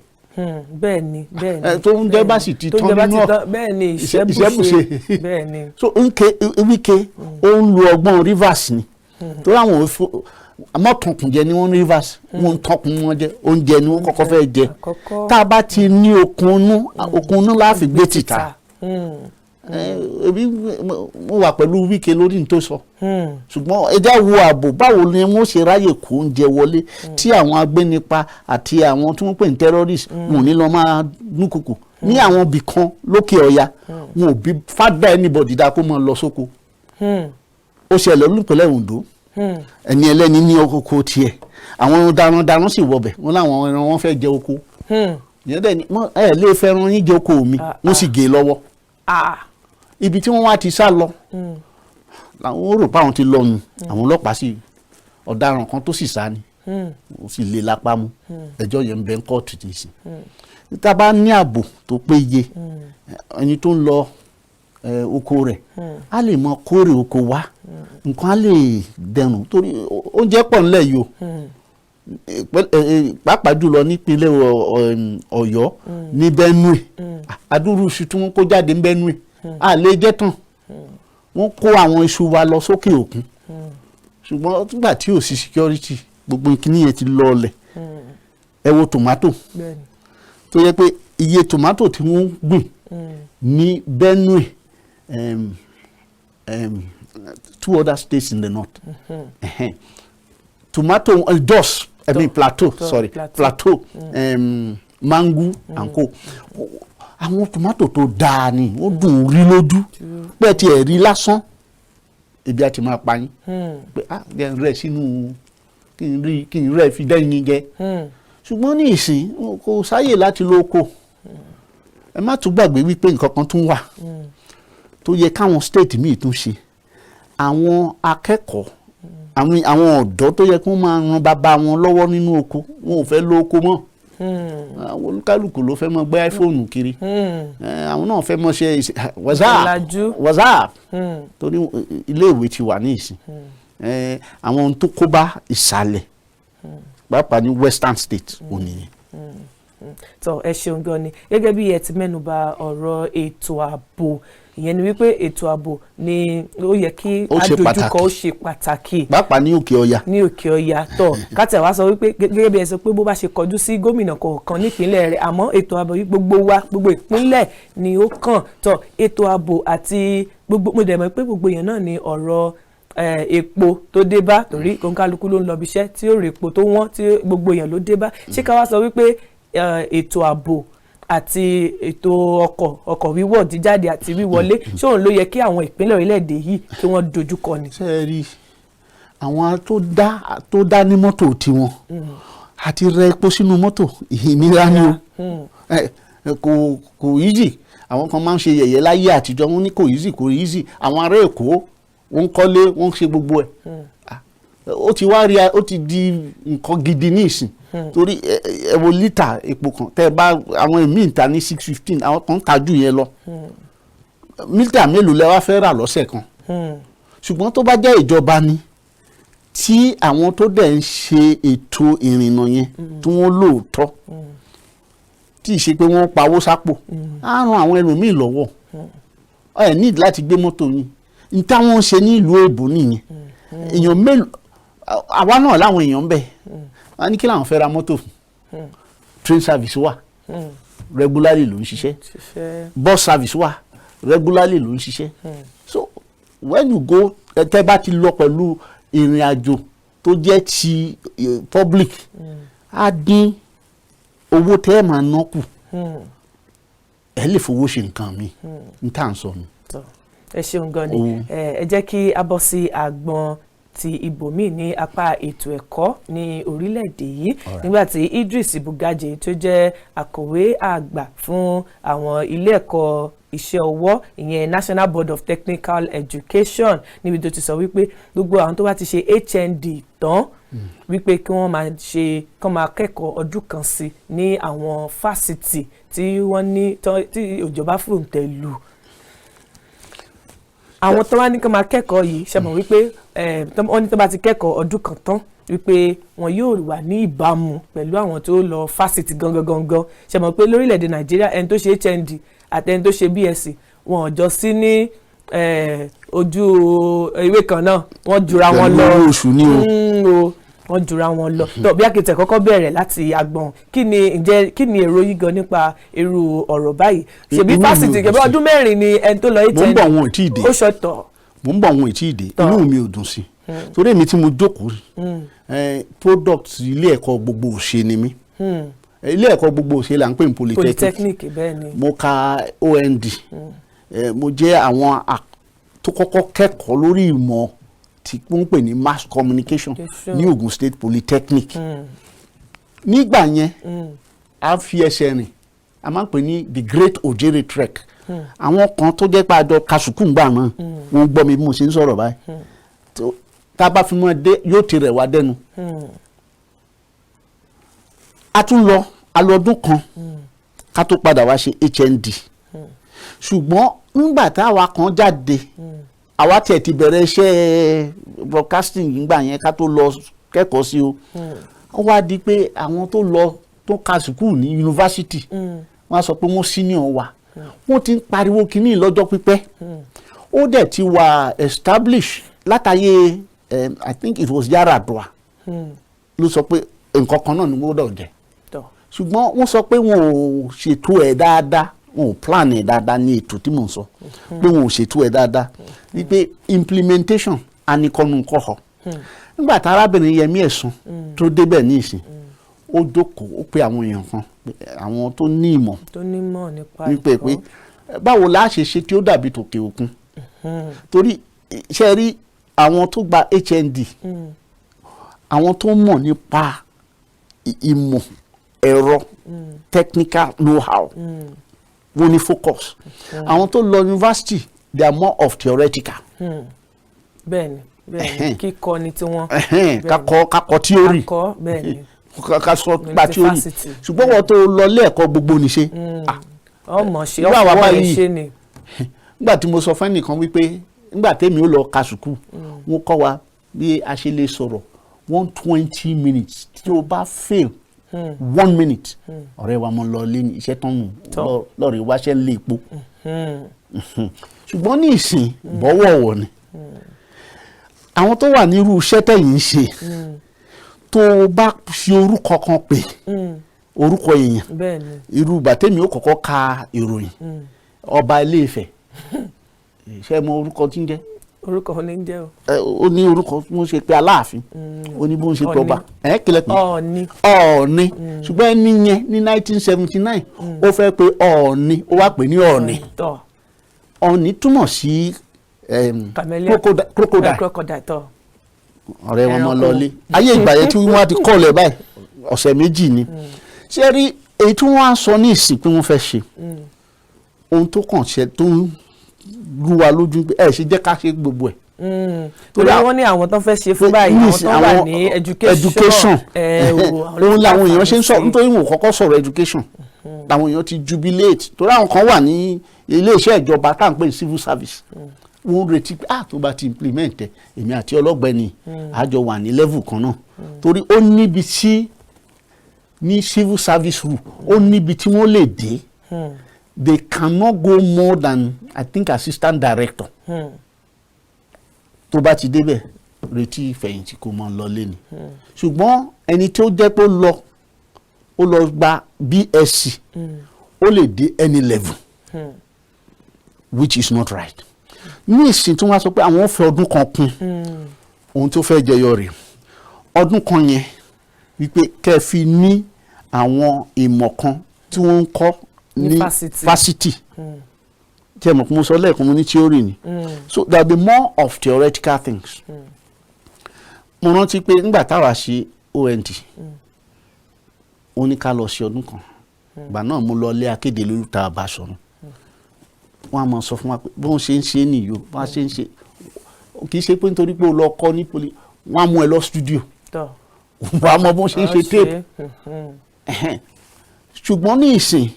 Bẹ́ẹ̀ ni, bẹ́ẹ̀ ni. Tó oúnjẹ bá sì ti tó tán oúnjẹ bá nínú ti tán, bẹ́ẹ̀ ni, ìṣẹ́bùṣe. ìṣẹ́bùṣe, bẹ́ẹ̀ ni. So nke Wike, ó ń lo ọgbọ́n Rivers ni, torí àwọn mọ́tànkùn jẹ ni wọ́n ní Rivers, wọ́n ń tọkùn wọn jẹ. Oúnjẹ ni wọ́n kọ́kọ́ fẹ́ jẹ. Àkọ́kọ́. Tá a bá ti ní okun inú, okun inú la fi gbé tìta. Ebi mo wà pẹ̀lú Wike lórí ní tó sọ, ṣùgbọ́n ẹ já wo ààbò. Báwo ni wọ́n ṣe ráyè kó oúnjẹ wọlé tí àwọn agbénipa àti àwọn tí wọ́n pè ní terrorist wọn ò ní lọ máa núkùkù ní àwọn ibì kan lókè ọya? Wọn ò bí fádà anybody dá kó máa lọ sóko. Ó ṣẹlẹ̀ olùpẹ̀lẹ̀ Ondo. Ẹni ẹlẹ́ni ní oko tiẹ̀, àwọn darandaran sì wọbẹ̀, wọn láwọn ẹran wọn fẹ́ jẹ oko. Ìyẹn dẹ̀ ni ẹ lè fẹ́ràn yín jẹ oko mi. Wọ́n sì gé e lọ́wọ́. Ibi tí wọ́n wá ti sá lọ làwọn rò pé àwọn ti lọ nù. Àwọn ọlọ́pàá sì ọ̀daràn kan tó sì sá ni, ó sì lé lápá mú. Ẹjọ́ yẹn ń bẹ ń kóòtù nísìn. Tá a bá ní ààbò tó péye, ẹni tó ń lọ oko rẹ̀ á lè mọ kórè oko wá, nǹkan á lè dẹrùn, torí oúnjẹ pọ̀ ńlẹ̀ yìí o. Pàápàá jùlọ nípínlẹ̀ Ọ̀yọ́, ní Benue, adúrú iṣu tí wọ́n kó jáde ní Benue à lè jẹ́ tán. Wọ́n kó àwọn iṣu wa lọ sókè òkun, ṣùgbọ́n nígbà tí ò sí security, gbogbo ìkíní yẹn ti lọọlẹ̀. Ẹ wo tòmátò, tó yẹ pé iye tòmátò tí wọ́n ń gbìn ní Benue, two other states in the north, tomato, Jos, I mean Plateau, sorry. Plateau. Plateau, Mangu and co. Àwọn tomato tó dáa ni, ó dùn rí lójú pé tí ẹ rí lásán, ebi á ti máa pa yín pé ah, jẹ́ n rẹ̀ sínú kí n rí, kí n rẹ̀ fi dẹ́yìn jẹ. Ṣùgbọ́n ní ìsìn, kò sáyè láti lọ oko. Ẹ má tún gbàgbé wípé nǹkan kan tún wà tó yẹ káwọn state míì tún ṣe. Àwọn akẹ́kọ̀ọ́, àwọn ọ̀dọ́ tó yẹ kó máa ran bàbá wọn lọ́wọ́ nínú oko, wọn ò fẹ́ lọ oko mọ́. Àwọn olúkálùkù ló fẹ́ mọ gbé iPhone kiri. Àwọn náà fẹ́ mọ ṣe WhatsApp. Ọ̀làjú. WhatsApp, torí iléèwé ti wà ní ìsìn. Àwọn ohun tó kó bá ìsàlẹ̀, pàápàá ní western state, ò nìyẹn. Tọ, ẹ ṣeun gan ni. Gẹ́gẹ́ bí ẹ ti mẹ́nuba ọ̀rọ̀ ètò ààbò, ìyẹn ni wípé ètò ààbò ni ó yẹ kí Ó ṣe adójúkọ, pàtàkì. ó ṣe pàtàkì. Pàápàá ní òkè ọya. Ní òkè ọya. Tọ, kátà wá sọ wípé gẹ́gẹ́ bí ẹ sọ pé bó bá ṣe kọjú sí gómìnà kọ̀ọ̀kan nípínlẹ̀ rẹ̀, àmọ́ ètò ààbò yìí, gbogbo wa, gbogbo ìpínlẹ̀ ni ó kàn. Tọ, ètò ààbò àti gbogbo, mo dẹ̀ mọ̀ pé gbogbo èèyàn náà ni ọ̀rọ̀ epo tó dé bá, torí kòńkálukú ló ń lọ ibiṣẹ́ tí ó rè epo tó wọ́n, tí gbogbo èèyàn ló dé bá. Ṣé ká wá sọ wípé ètò ààbò àti ètò ọkọ̀ wíwọ̀, jíjáde àti wíwọlé, ṣé òun ló yẹ kí àwọn ìpínlẹ̀ orílẹ̀-èdè yìí kí wọ́n dojúkọ ni? Ṣe é rí àwọn tó dá ní mọ́tò tiwọn àti rẹ epo sínú mọ́tò, ìnira ni o. Kò easy. Àwọn kan máa ń ṣe yẹ̀yẹ́ láyé àtijọ́, wọ́n ní kò easy, kò easy. Àwọn ará Èkó, wọ́n ń kọ́lé, wọ́n ń ṣe gbogbo ẹ̀. Ah, ó ti wá rí, ó ti di nǹkan gidi ní ìsìn, torí ẹ wo lítà epo kan tẹ́ ẹ bá, àwọn míì ń ta ní 615, àwọn kan ń ta jù yẹn lọ. Lítà mélòó lẹ wá fẹ́ rà lọ́sẹ̀ kan? Ṣùgbọ́n tó bá jẹ́ ìjọba ni, tí àwọn tó dẹ̀ ń ṣe ètò ìrìnnà yẹn, tí wọ́n lóòótọ́, tí ì ṣe pé wọ́n pawó sápò, á ran àwọn ẹlòmíì lọ́wọ́. Ẹ ní láti gbé mọ́tò yín ní táwọn ń ṣe ní ìlú èbó nìyẹn. Èèyàn mélòó, àwa náà láwọn èèyàn ń bẹ, wọ́n ní kí làwọn fẹ́ ra mọ́tò fún? Train service wà, regularly ló ń ṣiṣẹ́. Ṣiṣẹ́. Bus service wà, regularly ló ń ṣiṣẹ́. So when you go, tẹ́ bá ti lọ pẹ̀lú ìrìn àjò tó jẹ́ ti public, á dín owó tẹ́ ẹ máa ná kù, ẹ lè fowó ṣe nǹkan mi n tá à ń sọ nù. Tọ́, ẹ ṣeun gan ni. Owó. Ẹ jẹ́ kí a bọ́ sí àgbọn ti ibòmíì ní apá ètò ẹ̀kọ́ ní orílẹ̀-èdè yìí, nígbà tí Idris Bugaje, tó jẹ́ akọ̀wé àgbà fún àwọn ilé ẹ̀kọ́ iṣẹ́ ọwọ́, ìyẹn National Board of Technical Education, níbi tó ti sọ wípé gbogbo àwọn tó bá ti ṣe HND tán, wípé kí wọ́n máa ṣe kán máa kẹ́kọ̀ọ́ ọdún kan sí ní àwọn fásitì tí wọ́n ní tí ìjọba fòǹtẹ̀ lù. Àwọn tó wá ní kán máa kẹ́kọ̀ọ́ yìí, ṣe mọ̀ wípé wọ́n ní tó bá ti kẹ́kọ̀ọ́ ọdún kan tán, wípé wọn yóò wà ní ìbámu pẹ̀lú àwọn tó lọ fásitì gangan gangan. Ṣe mọ̀ pé lórílẹ̀‐èdè Nàìjíríà, ẹni tó ṣe HND àti ẹni tó ṣe BSc, wọn ò jọ sí ní ojú ìwé kan náà, wọ́n jura wọn Pẹ̀lú lọ. owó oṣù ni o. O, wọ́n jura wọn lọ. Tó bí akitẹ̀ kọ́kọ́ bẹ̀rẹ̀ láti agbọ̀n, kí ni, ǹjẹ́ kí ni èrò yín gan nípa irú ọ̀rọ̀ báyìí? Ṣèbí Inú mi ò fásitì dùn kẹ̀bí sí. ọdún 4 ni ẹni tó lọ Mò ń HND. bọ̀, wọn ò tí ì dé. Ó ṣọ̀tọ̀. Mò ń bọ̀, wọn ò tí ì dé. Tọ́. Inú mi ò dùn sí, torí èmi tí mo jókòó, product ilé ẹ̀kọ́ gbogbo òṣè ni mí. Ilé ẹ̀kọ́ gbogbo òṣè là ń pè ní polytechnic. Polytechnic, bẹ́ẹ̀ ni. Mo ka OND. Mo jẹ́ àwọn tó kọ́kọ́ kẹ́kọ̀ọ́ lórí ìmọ̀ tí wọ́n ń pè ní mass communication Communication. ní Ogun State Polytechnic. Nígbà yẹn, a fi ẹsẹ̀ rìn, a máa ń pè ní the Great Ojere Trek. Àwọn kan tó jẹ́ pé àjọ kasùkú ńgbà náà, wọ́n gbọ́ mi bí mo ṣe ń sọ̀rọ̀ báyìí. Tá a bá fi mọ́ dé, yóò ti rẹ̀ wá dẹ́nu. A tún lọ, a lọ ọdún kan ká tó padà wá ṣe HND. Ṣùgbọ́n nígbà táwa kan jáde, àwa tiẹ̀ ti bẹ̀rẹ̀ iṣẹ́ broadcasting nígbà yẹn ká tó lọ kẹ́kọ̀ọ́ sí o. Ó wá di pé àwọn tó lọ, tó ka sùkúù ní yunifásitì, wọ́n á sọ pé wọ́n senior wa. Wọ́n ti ń pariwo kínní lọ́jọ́ pípẹ́, ó dẹ̀ ti wà establish látàyè, I think it was Yar'Adua ló sọ pé nǹkan kan náà ni wọ́n gbọ́dọ̀ jẹ́. Ṣùgbọ́n wọ́n sọ pé wọn ò ṣètò ẹ̀ dáadáa, wọn ò plan ẹ̀ dáadáa ní ètò tí mò ń sọ pé wọn ò ṣètò ẹ̀ dáadáa, wípé implementation anikọ́nukọ́họ. Nígbà tá arábìnrin Yẹmí Ẹ̀sùn tó débẹ̀ ní ìsìn, ó jókòó, ó pe àwọn èèyàn kan, àwọn tó ní ìmọ̀ tó nímọ̀ nípa wípé pé ẹ̀kọ́. Báwo la ṣe ṣe tí ó dàbí tòkè òkun? Torí ṣe rí àwọn tó gba HND, àwọn tó mọ̀ nípa ìmọ̀ ẹ̀rọ, technical know-how, wọ́n ní focus. Àwọn tó lọ university, they are more of theoretical. Bẹ́ẹ̀ni, bẹ́ẹ̀ni, kíkọ́ ni tiwọn. Kakọ kakọ theory. Kakọ, bẹ́ẹ̀ni. Ká sọ pa Ní ti theory. fásitì. Ṣùgbọ́n wọ́n tó lọ ilé ẹ̀kọ́ gbogbo nìṣe, ọmọ ṣe Irú àwa ọwọ́ rẹ̀ báyìí. ṣe ni. Nígbà tí mo sọ fún ẹnìkan wípé nígbà tèmi ó lọ ka sùkúù, wọ́n kọ́ wa bí a ṣe lè sọ̀rọ̀ 120 minutes. Tí o bá fail one minute, ọ̀rẹ́ wa, mo lọ lé ní iṣẹ́ tán nù. Tọ́. Lọ́ọ̀rẹ́ wáṣẹ́ lé epo. Ṣùgbọ́n ní ìsìn, bọ́wọ̀wọ̀ ni àwọn tó wà nírú iṣẹ́ tẹ̀yìn ń ṣe. Tó o bá fi orúkọ kan pè, orúkọ èèyàn, irú ìgbà tèmi ó kọ́kọ́ ka ìròyìn, ọba Ilé Ifẹ̀, ṣé mo orúkọ tí ń jẹ́? Orúkọ ní ń jẹ́ o. Ẹ, ó ní orúkọ tí wọ́n ṣe pé Aláàfin, ó ní bó ń ṣe pé ọba ẹ kílẹ̀ pé Ọọ̀ni. Ọọ̀ni. Ṣùgbọ́n ẹni yẹn ní 1979, ó fẹ́ pé Ọọ̀ni, ó wá pè ní Ọọ̀ni. Ọọ̀ni túmọ̀ sí Chameleon. Crocodile. Crocodile, tọ́. Ọ̀rẹ́ wọn mọ Ẹranko. lọlé ayé ìgbà yẹn tí wọ́n á ti kọ́ọ̀lẹ̀ báyìí, ọ̀sẹ̀ 2 ni. Ṣé rí èyí tí wọ́n á sọ ní ìsìn pé wọ́n fẹ́ ṣe, ohun tó kàn ṣe tó ń rú wa lójú pé ẹ ṣe jẹ́ ká ṣe gbogbo ẹ̀. Torí wọ́n ní àwọn tó fẹ́ ṣe fún báyìí, àwọn tó wà ní education. Education. Ẹ, o, àwọn ló Òun làwọn èèyàn ṣe ń sọ láǹfààní sí. Nítorí wọn ò kọ́kọ́ sọ̀rọ̀ education, làwọn èèyàn ti jubilate, torí àwọn kan wà ní iléeṣẹ́ ìjọba tá à ń pè ní civil service, wọ́n ń retí pé, ah, tó bá ti implement ẹ̀, èmi àti ọlọ́gbẹ́ni àjọ wà ní level kan náà. Torí ó níbi tí ní civil service rule, ó níbi tí wọ́n lè dé. They cannot go more than, I think, assistant director. Tó bá ti débẹ̀, Retí ìfẹ̀yìntì kó máa lọ lé ni. Ṣùgbọ́n ẹni tó jẹ́ pé ó lọ gba BSc, ó lè dé any level, which is not right. Ní ìsìn tí wọ́n sọ pé àwọn fẹ́ ọdún kan kún, ohun tó fẹ́ jẹyọ rèé. Ọdún kan yẹn, wípé kẹ́ ẹ fi ní àwọn ìmọ̀ kan tí wọ́n ń kọ́ ní ní fásitì. Fásitì tí ẹ mọ̀ pé mo sọ lẹ́ẹ̀kan, mo ní theory ni, so there will be more of theoretical things. Mo rántí pé nígbà táwa ṣe OND, ó ní ká lọ sí ọdún kan. Ìgbà náà mo lọ lé akéde lórí tá a bá sọ̀rọ̀, wọ́n á máa sọ fún wa pé bí wọ́n ṣe ń ṣe nìyó, bí wọ́n ṣe ń ṣe. Kì í ṣe pé nítorí pé o lọ kọ́ ní poly, wọ́n á mú ẹ lọ studio, wọ́n á mọ bí wọ́n ṣe ń ṣe tape. Ẹ̀hẹ́n. Ṣùgbọ́n ní ìsìn,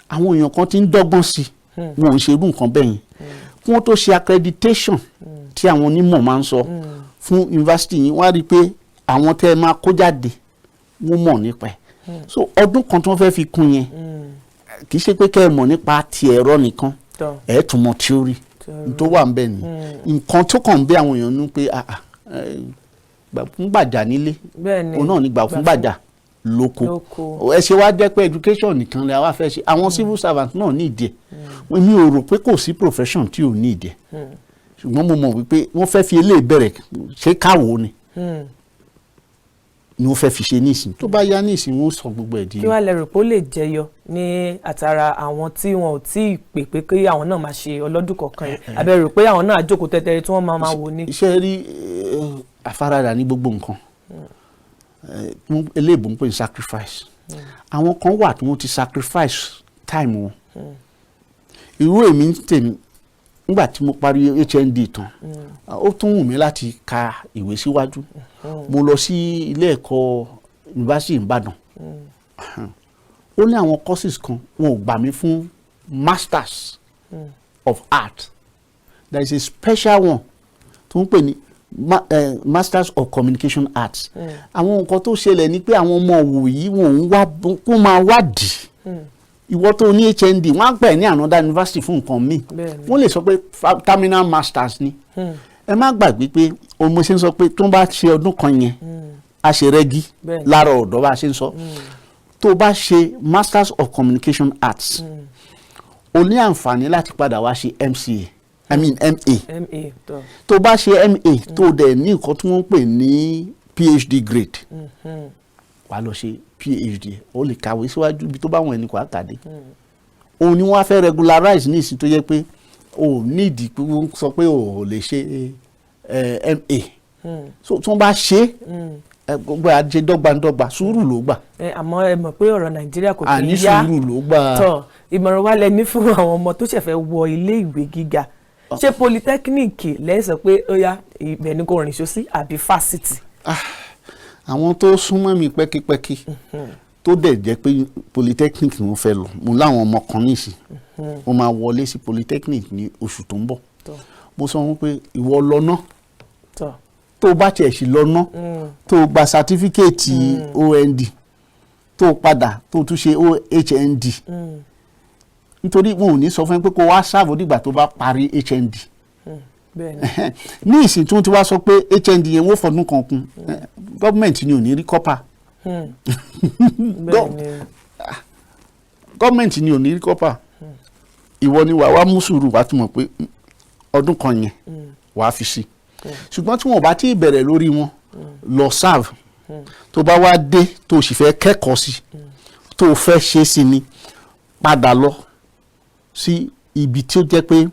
àwọn èèyàn kan ti ń dọ́gbọ́n sí i, wọn ò ń ṣe irú nǹkan bẹ́ẹ̀ yẹn. Kí wọ́n tó ṣe accreditation tí àwọn onímọ̀ máa ń sọ fún yunifásitì yìí, wọ́n á rí i pé àwọn tẹ́ ẹ máa kó jáde, wọ́n mọ̀ nípa ẹ̀. So ọdún kan tí wọ́n fẹ́ fi kún yẹn, kì í ṣe pé kẹ́ ẹ mọ̀ nípa ti ẹ̀rọ nìkan, ẹ̀ tún mọ̀ theory. Theory. Tó wà ń bẹ̀ ni nǹkan tó kàn ń bẹ àwọn èèyàn nú pé ah, ah, gbà fún gbàjà nílé, Bẹ́ẹ̀ ni. òun náà ni gbà fún gbàjà lóko. Lóko. Ẹ ṣe wá jẹ́ pé education nìkan lè wá fẹ́ ṣe, àwọn civil servant náà ní ìdí ẹ̀. Mi ò rò pé kò sí profession tí ò ní ìdí ẹ̀, ṣùgbọ́n mo mọ̀ wípé wọ́n fẹ́ fi eléyìí bẹ̀rẹ̀ ṣé káwo ni ni wọ́n fẹ́ fi ṣe nísìn. Tó bá yá nísìn, wọ́n sọ gbogbo ẹ̀ di. Kí wàá lẹ rò pé ó lè jẹyọ ní àtàrà àwọn tí wọn ò tí ì pè pé kí àwọn náà máa ṣe ọlọ́dún kọ̀ọ̀kan yìí? Àbẹ rò pé àwọn náà á jókòó tẹ́tẹ́rẹ́ tí wọ́n máa máa wò ní? Iṣẹ́ rí àfaradà ní gbogbo nǹkan. Eléèbó ń pè ní sacrifice. Àwọn kan wà tí wọ́n ti sacrifice time wọn. Irú èmi ń tèmi, nígbà tí mo parí HND tán, ó tún wù mí láti ka ìwé síwájú. Mo lọ sí ilé ẹ̀kọ́ yunifásitì Ìbàdàn. Ó ní àwọn courses kan, wọn ò gbà mí fún Masters of Art. There is a special one tó ń pè ní Masters of Communication Arts. Àwọn nǹkan tó ṣẹlẹ̀ ni pé àwọn ọmọ òwò yìí, wọn ò ń wá kó máa wádìí. Ìwọ tó ní HND, wọ́n á gbà ẹ́ ní another university fún nǹkan míì. Wọ́n lè sọ pé terminal masters ni. Ẹ má gbàgbé pé òun mo ṣe ń sọ pé tó ń bá ṣe ọdún kan yẹn, a ṣe rẹ́gí lára ọ̀dọ́ bá a ṣe ń sọ. Tó bá ṣe Masters of Communication Arts, o ní àǹfààní láti padà wá ṣe MCA, I mean MA. MA tó. Tó bá ṣe MA, tó dẹ̀ ní nǹkan tí wọ́n ń pè ní PhD grade, wàá lọ ṣe PhD. Ó lè kàwé síwájú ibi tó bá wọn ẹni kò á kàdé. Òun ni wọ́n á fẹ́ regularize ní ìsìn, tó yẹ pé o nídìí pé wọ́n sọ pé o ò lè ṣe MA. So tí wọ́n bá ṣe é, gbogbo àjẹ dọ́gbandọ́gba, sùúrù ló gbà. Ẹ, àmọ́ ẹ mọ̀ pé ọ̀rọ̀ Nàìjíríà kò kì Àní í yá. sùúrù ló gbà. Tọ, ìmọ̀ràn wa lẹ ní fún àwọn ọmọ tó ṣẹ̀ fẹ́ wọ ilé ìwé gíga? Ṣé polytechnic lẹ́sọ̀ pé ó yá, ibẹ̀ ni kò rìn ṣó sí, àbí fásitì? Àwọn tó súnmọ́ mi pẹ́kípẹ́kí tó dẹ̀ jẹ́ pé polytechnic ni wọ́n fẹ́ lọ, mo láwọn ọmọ kan nísìn, wọ́n máa wọlé sí polytechnic ní oṣù tó ń bọ̀. Mo sọ wọn pé ìwọ lọ ná. Tó o bá tiẹ̀ sì lọ ná, tó o gba certificate OND, tó o padà tó o tún ṣe HND, nítorí wọn ò ní sọ fún ẹ pé kó wá serve dìgbà tó bá parí HND. Bẹ́ẹ̀ni. Ní ìsìn tí wọ́n ti wá sọ pé HND yẹn, wọ́n fọdún kan kún, gọ́ọ̀mẹ̀ntì ni ò ní rí corper. Gọ́ọ̀mẹ̀ntì ni ò ní rí corper. Ìwọ ni wàá wá mú sùúrù, wàá tún mọ̀ pé ọdún kan yẹn wàá fi sí. Ṣùgbọ́n tí wọn ò bá tí ì bẹ̀rẹ̀ lórí wọn, lọ serve. Tó bá wá dé, tó o sì fẹ́ kẹ́kọ̀ọ́ sí, tó o fẹ́ ṣe sí ni, padà lọ sí ibi tí ó jẹ́ pé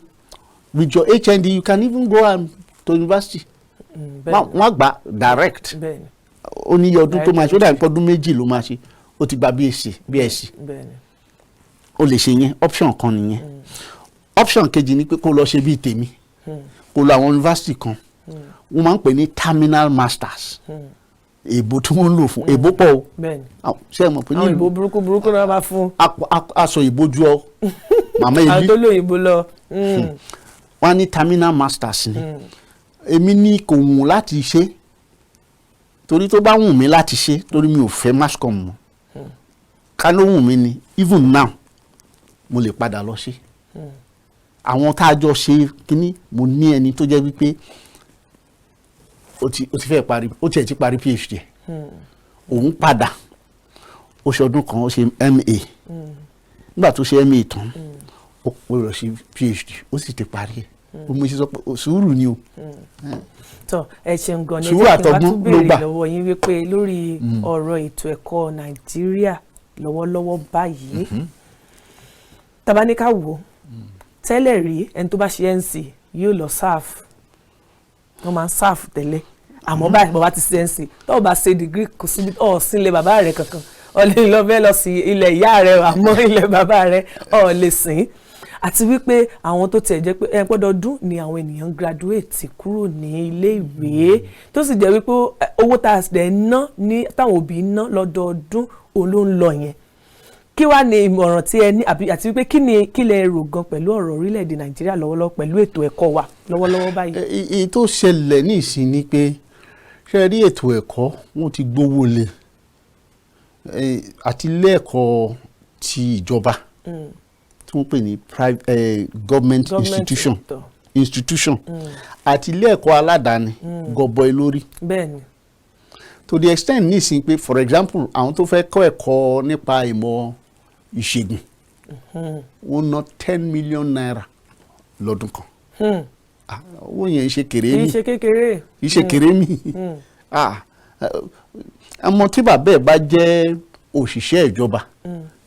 with your HND you can even go and to university. Wọ́n á gbà direct. Ó ní iye ọdún tó máa ṣe, ó dàbí pé ọdún 2 ló máa ṣe, ó ti gba BSc, BSc. Ó lè ṣe yẹn, option kan nìyẹn. Option kejì ni pé kó lọ ṣe bíi tèmi, kó lọ àwọn university kan, wọ́n máa ń pè ní terminal masters. Èbó tí wọ́n ń lò fún èbó pọ̀ o. Ṣé ẹ mọ̀ pé Àwọn ní ìbò burúkú burúkú náà máa fún. Aṣọ ìbò ju ọ màmá Àwọn èlí tó lóyìnbó lọ. Wọ́n á ní terminal masters ni. Èmi ní kò wù láti ṣe, torí tó bá wù mí láti ṣe, torí mi ò fẹ́ mass com mọ́. Ká ló wù mí ni, even now mo lè padà lọ ṣe. Àwọn tá a jọ ṣe kínní, mo ní ẹni tó jẹ́ wípé Ó ti fẹ́ parí, ó tiẹ̀ ti parí PhD ẹ̀. Òun padà, ó ṣe ọdún kan, ó ṣe MA. Nígbà tó ṣe MA tán, ó lọ sí PhD, ó sì ti parí ẹ̀. Ó mú iṣẹ́ sọ pé sùúrù ni o. Tọ, ẹ ṣeun gan ni. Ẹ Sùúrù jẹ́ kí n wá àtọgbọ́n tún ló béèrè gbà. lọ́wọ́ yín wípé lórí ọ̀rọ̀ ètò ẹ̀kọ́ Nàìjíríà lọ́wọ́lọ́wọ́ báyìí, tá bá ní ká wò ó, tẹ́lẹ̀ rí, ẹni tó bá ṣe NCE yóò lọ serve. Wọ́n máa ń serve tẹ́lẹ̀, àmọ́ báyìí, bàbá ti ṣe NCE, tó o bá ṣe degree, kò síbi ọ̀ sílé bàbá rẹ̀ kankan ọ̀ lè lọ bẹ́ẹ̀ lọ sí ilẹ̀ ìyá rẹ̀, àmọ́ ilẹ̀ bàbá rẹ̀ ọ̀ lè sìn. Àti wípé àwọn tó tiẹ̀ jẹ́ pé ẹ gbọ́dọ̀ dún ni àwọn ènìyàn graduate kúrò ní ilé ìwé, tó sì jẹ́ wípé owó tá a dẹ̀ ń ná ní táwọn òbí ń ná lọ́dọọdún, òun ló ń lọ yẹn. Kí wàá ní ìmọ̀ràn tí ẹ ní, àbí àti wípé kí ni kí lẹ rò gan pẹ̀lú ọ̀rọ̀ orílẹ̀-èdè Nàìjíríà lọ́wọ́lọ́wọ́ pẹ̀lú ètò ẹ̀kọ́ wa lọ́wọ́lọ́wọ́ báyìí? Èyí tó ṣẹlẹ̀ ní ìsìn ni pé, ṣe rí ètò ẹ̀kọ́, wọn ti gbówó lé. Àti ilé ẹ̀kọ́ ti ìjọba tí wọ́n pè ní private government Government institution sector. institution àti ilé ẹ̀kọ́ aládàáni, gọbọi lórí. To the extent nísìnyí pé, for example, àwọn tó fẹ́ kọ́ ẹ̀kọ́ nípa ìmọ̀ ìṣègùn, wọ́n ná ₦10 million lọ́dún kan. Ah, owó yẹn ń ṣe kéré Kì í mi. ṣe kékeré. Kì í ṣe kéré mi. Ah, ọmọ tí bàbá ẹ̀ bá jẹ́ òṣìṣẹ́ ìjọba,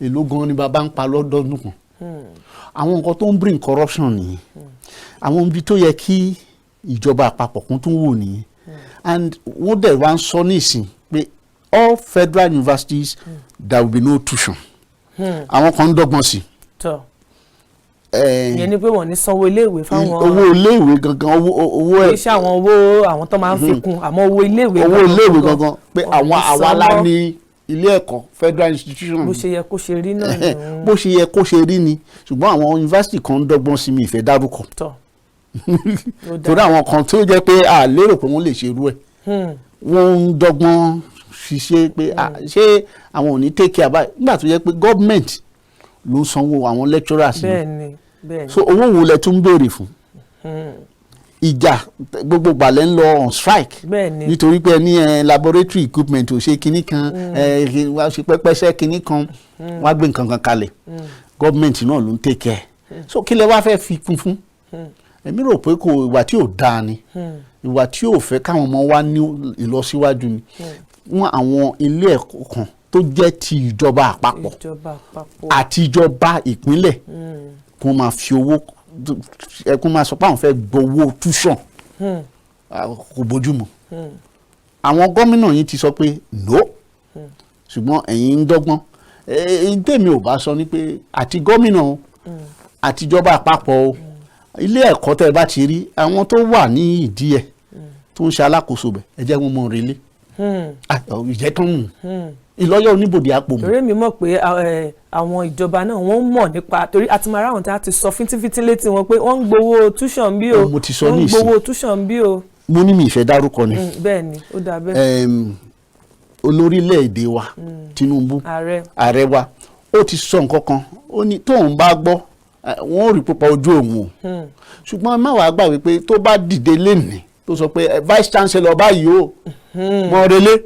èló gan ni bàbá ń pa lọ́dọọdún kan? Àwọn nǹkan tó ń bring corruption nìyẹn. Àwọn ibi tó yẹ kí ìjọba àpapọ̀ kún tún wò nìyẹn. And wọ́n dẹ̀ wá ń sọ nísìn pé all federal universities, there will be no tuition. Àwọn kan ń dọ́gbọ́n sí. Ìyẹn ni pé wọ́n ní sanwó iléèwé fáwọn. Owó iléèwé gangan, owó owó Kì í ṣe àwọn owó àwọn tó máa ń fi kún, àmọ́ owó iléèwé owó iléèwé gangan, pé wọ́n ní àwọn àwa la san mọ́. ní ilé ẹ̀kọ́ federal institution. Bó ṣe yẹ kó ṣe rí náà nù. Bó ṣe yẹ kó ṣe rí ni, ṣùgbọ́n àwọn yunifásitì kan ń dọ́gbọ́n sí mi, ìfẹ́ dárúkọ. Ó dáa. Torí àwọn kan tó jẹ́ pé a lérò pé wọ́n lè ṣerú ẹ̀, wọ́n ń dọ́gbọ́n ṣiṣẹ́ pé ṣé àwọn ò ní take care báyìí, nígbà tó jẹ́ pé gọ́ọ̀mẹ̀ntì ló ń sanwó àwọn lecturers ni. bẹ́ẹ̀ ni bẹ́ẹ̀ ni So owó wo lẹ tún ń béèrè fún? Ìjà gbogbo gbàlẹ́ ń lọ on strike bẹ́ẹ̀ ni nítorí pé ẹ ní laboratory equipment ò ṣe kinní kan, ẹ wá ṣe pẹ́pẹ́sẹ́ kinní kan, wá gbé nǹkan kan kalẹ̀, gọ́ọ̀mẹ̀ntì náà ló ń take care. So kí lẹ wá fẹ́ fi kún fún? Èmi rò pé kò, ìwà tí ò dáa ni, ìwà tí ò fẹ́ káwọn ọmọ wa ní ìlọsíwájú ni. Wọ́n àwọn ilé ẹ̀kọ́ kan tó jẹ́ ti ìjọba àpapọ̀ Ìjọba àpapọ̀. àti ìjọba ìpínlẹ̀, kó máa fi owó ẹ, kó máa sọ pé àwọn fẹ́ gbowó tuition, kò bójúmu. Àwọn gómìnà yìí ti sọ pé no, ṣùgbọ́n ẹ̀yin ń dọ́gbọ́n. Èyí tèmi ò bá sọ ni pé àti gómìnà o, àti ìjọba àpapọ̀ o, ilé ẹ̀kọ́ tẹ́ ẹ bá ti rí àwọn tó wà ní ìdí ẹ̀ tó ń ṣe alákòóso bẹ̀, ẹ jẹ́ wọn mọ̀ relé. Ìjẹ́ tán nù ìlọ́yọ̀ oníbòdì àpò mọ́. Torí mi mọ̀ pé àwọn ìjọba náà, wọ́n mọ̀ nípa, torí àti máa ráwọn tí a ti sọ fíntífíntín létí wọn pé wọ́n ń gbowó tuition bí o. Mo ti sọ Wọ́n ní ń ìsìn. gbowó tuition bí o. Mo ní mi ìfẹ́ dárúkọ ni. Bẹ́ẹ̀ ni, ó dáa bẹ́ẹ̀. Olórílẹ̀‐èdè wa Tinubu, Ààrẹ. ààrẹ wa, ó ti sọ nǹkan kan. Ó ní tóun bá gbọ́, wọ́n ò rí pípa ojú òun o. Ṣùgbọ́n ẹ má wàá gbà wípé tó bá dìde lénìí, tó sọ pé vice chancellor báyìí o, mọ relé,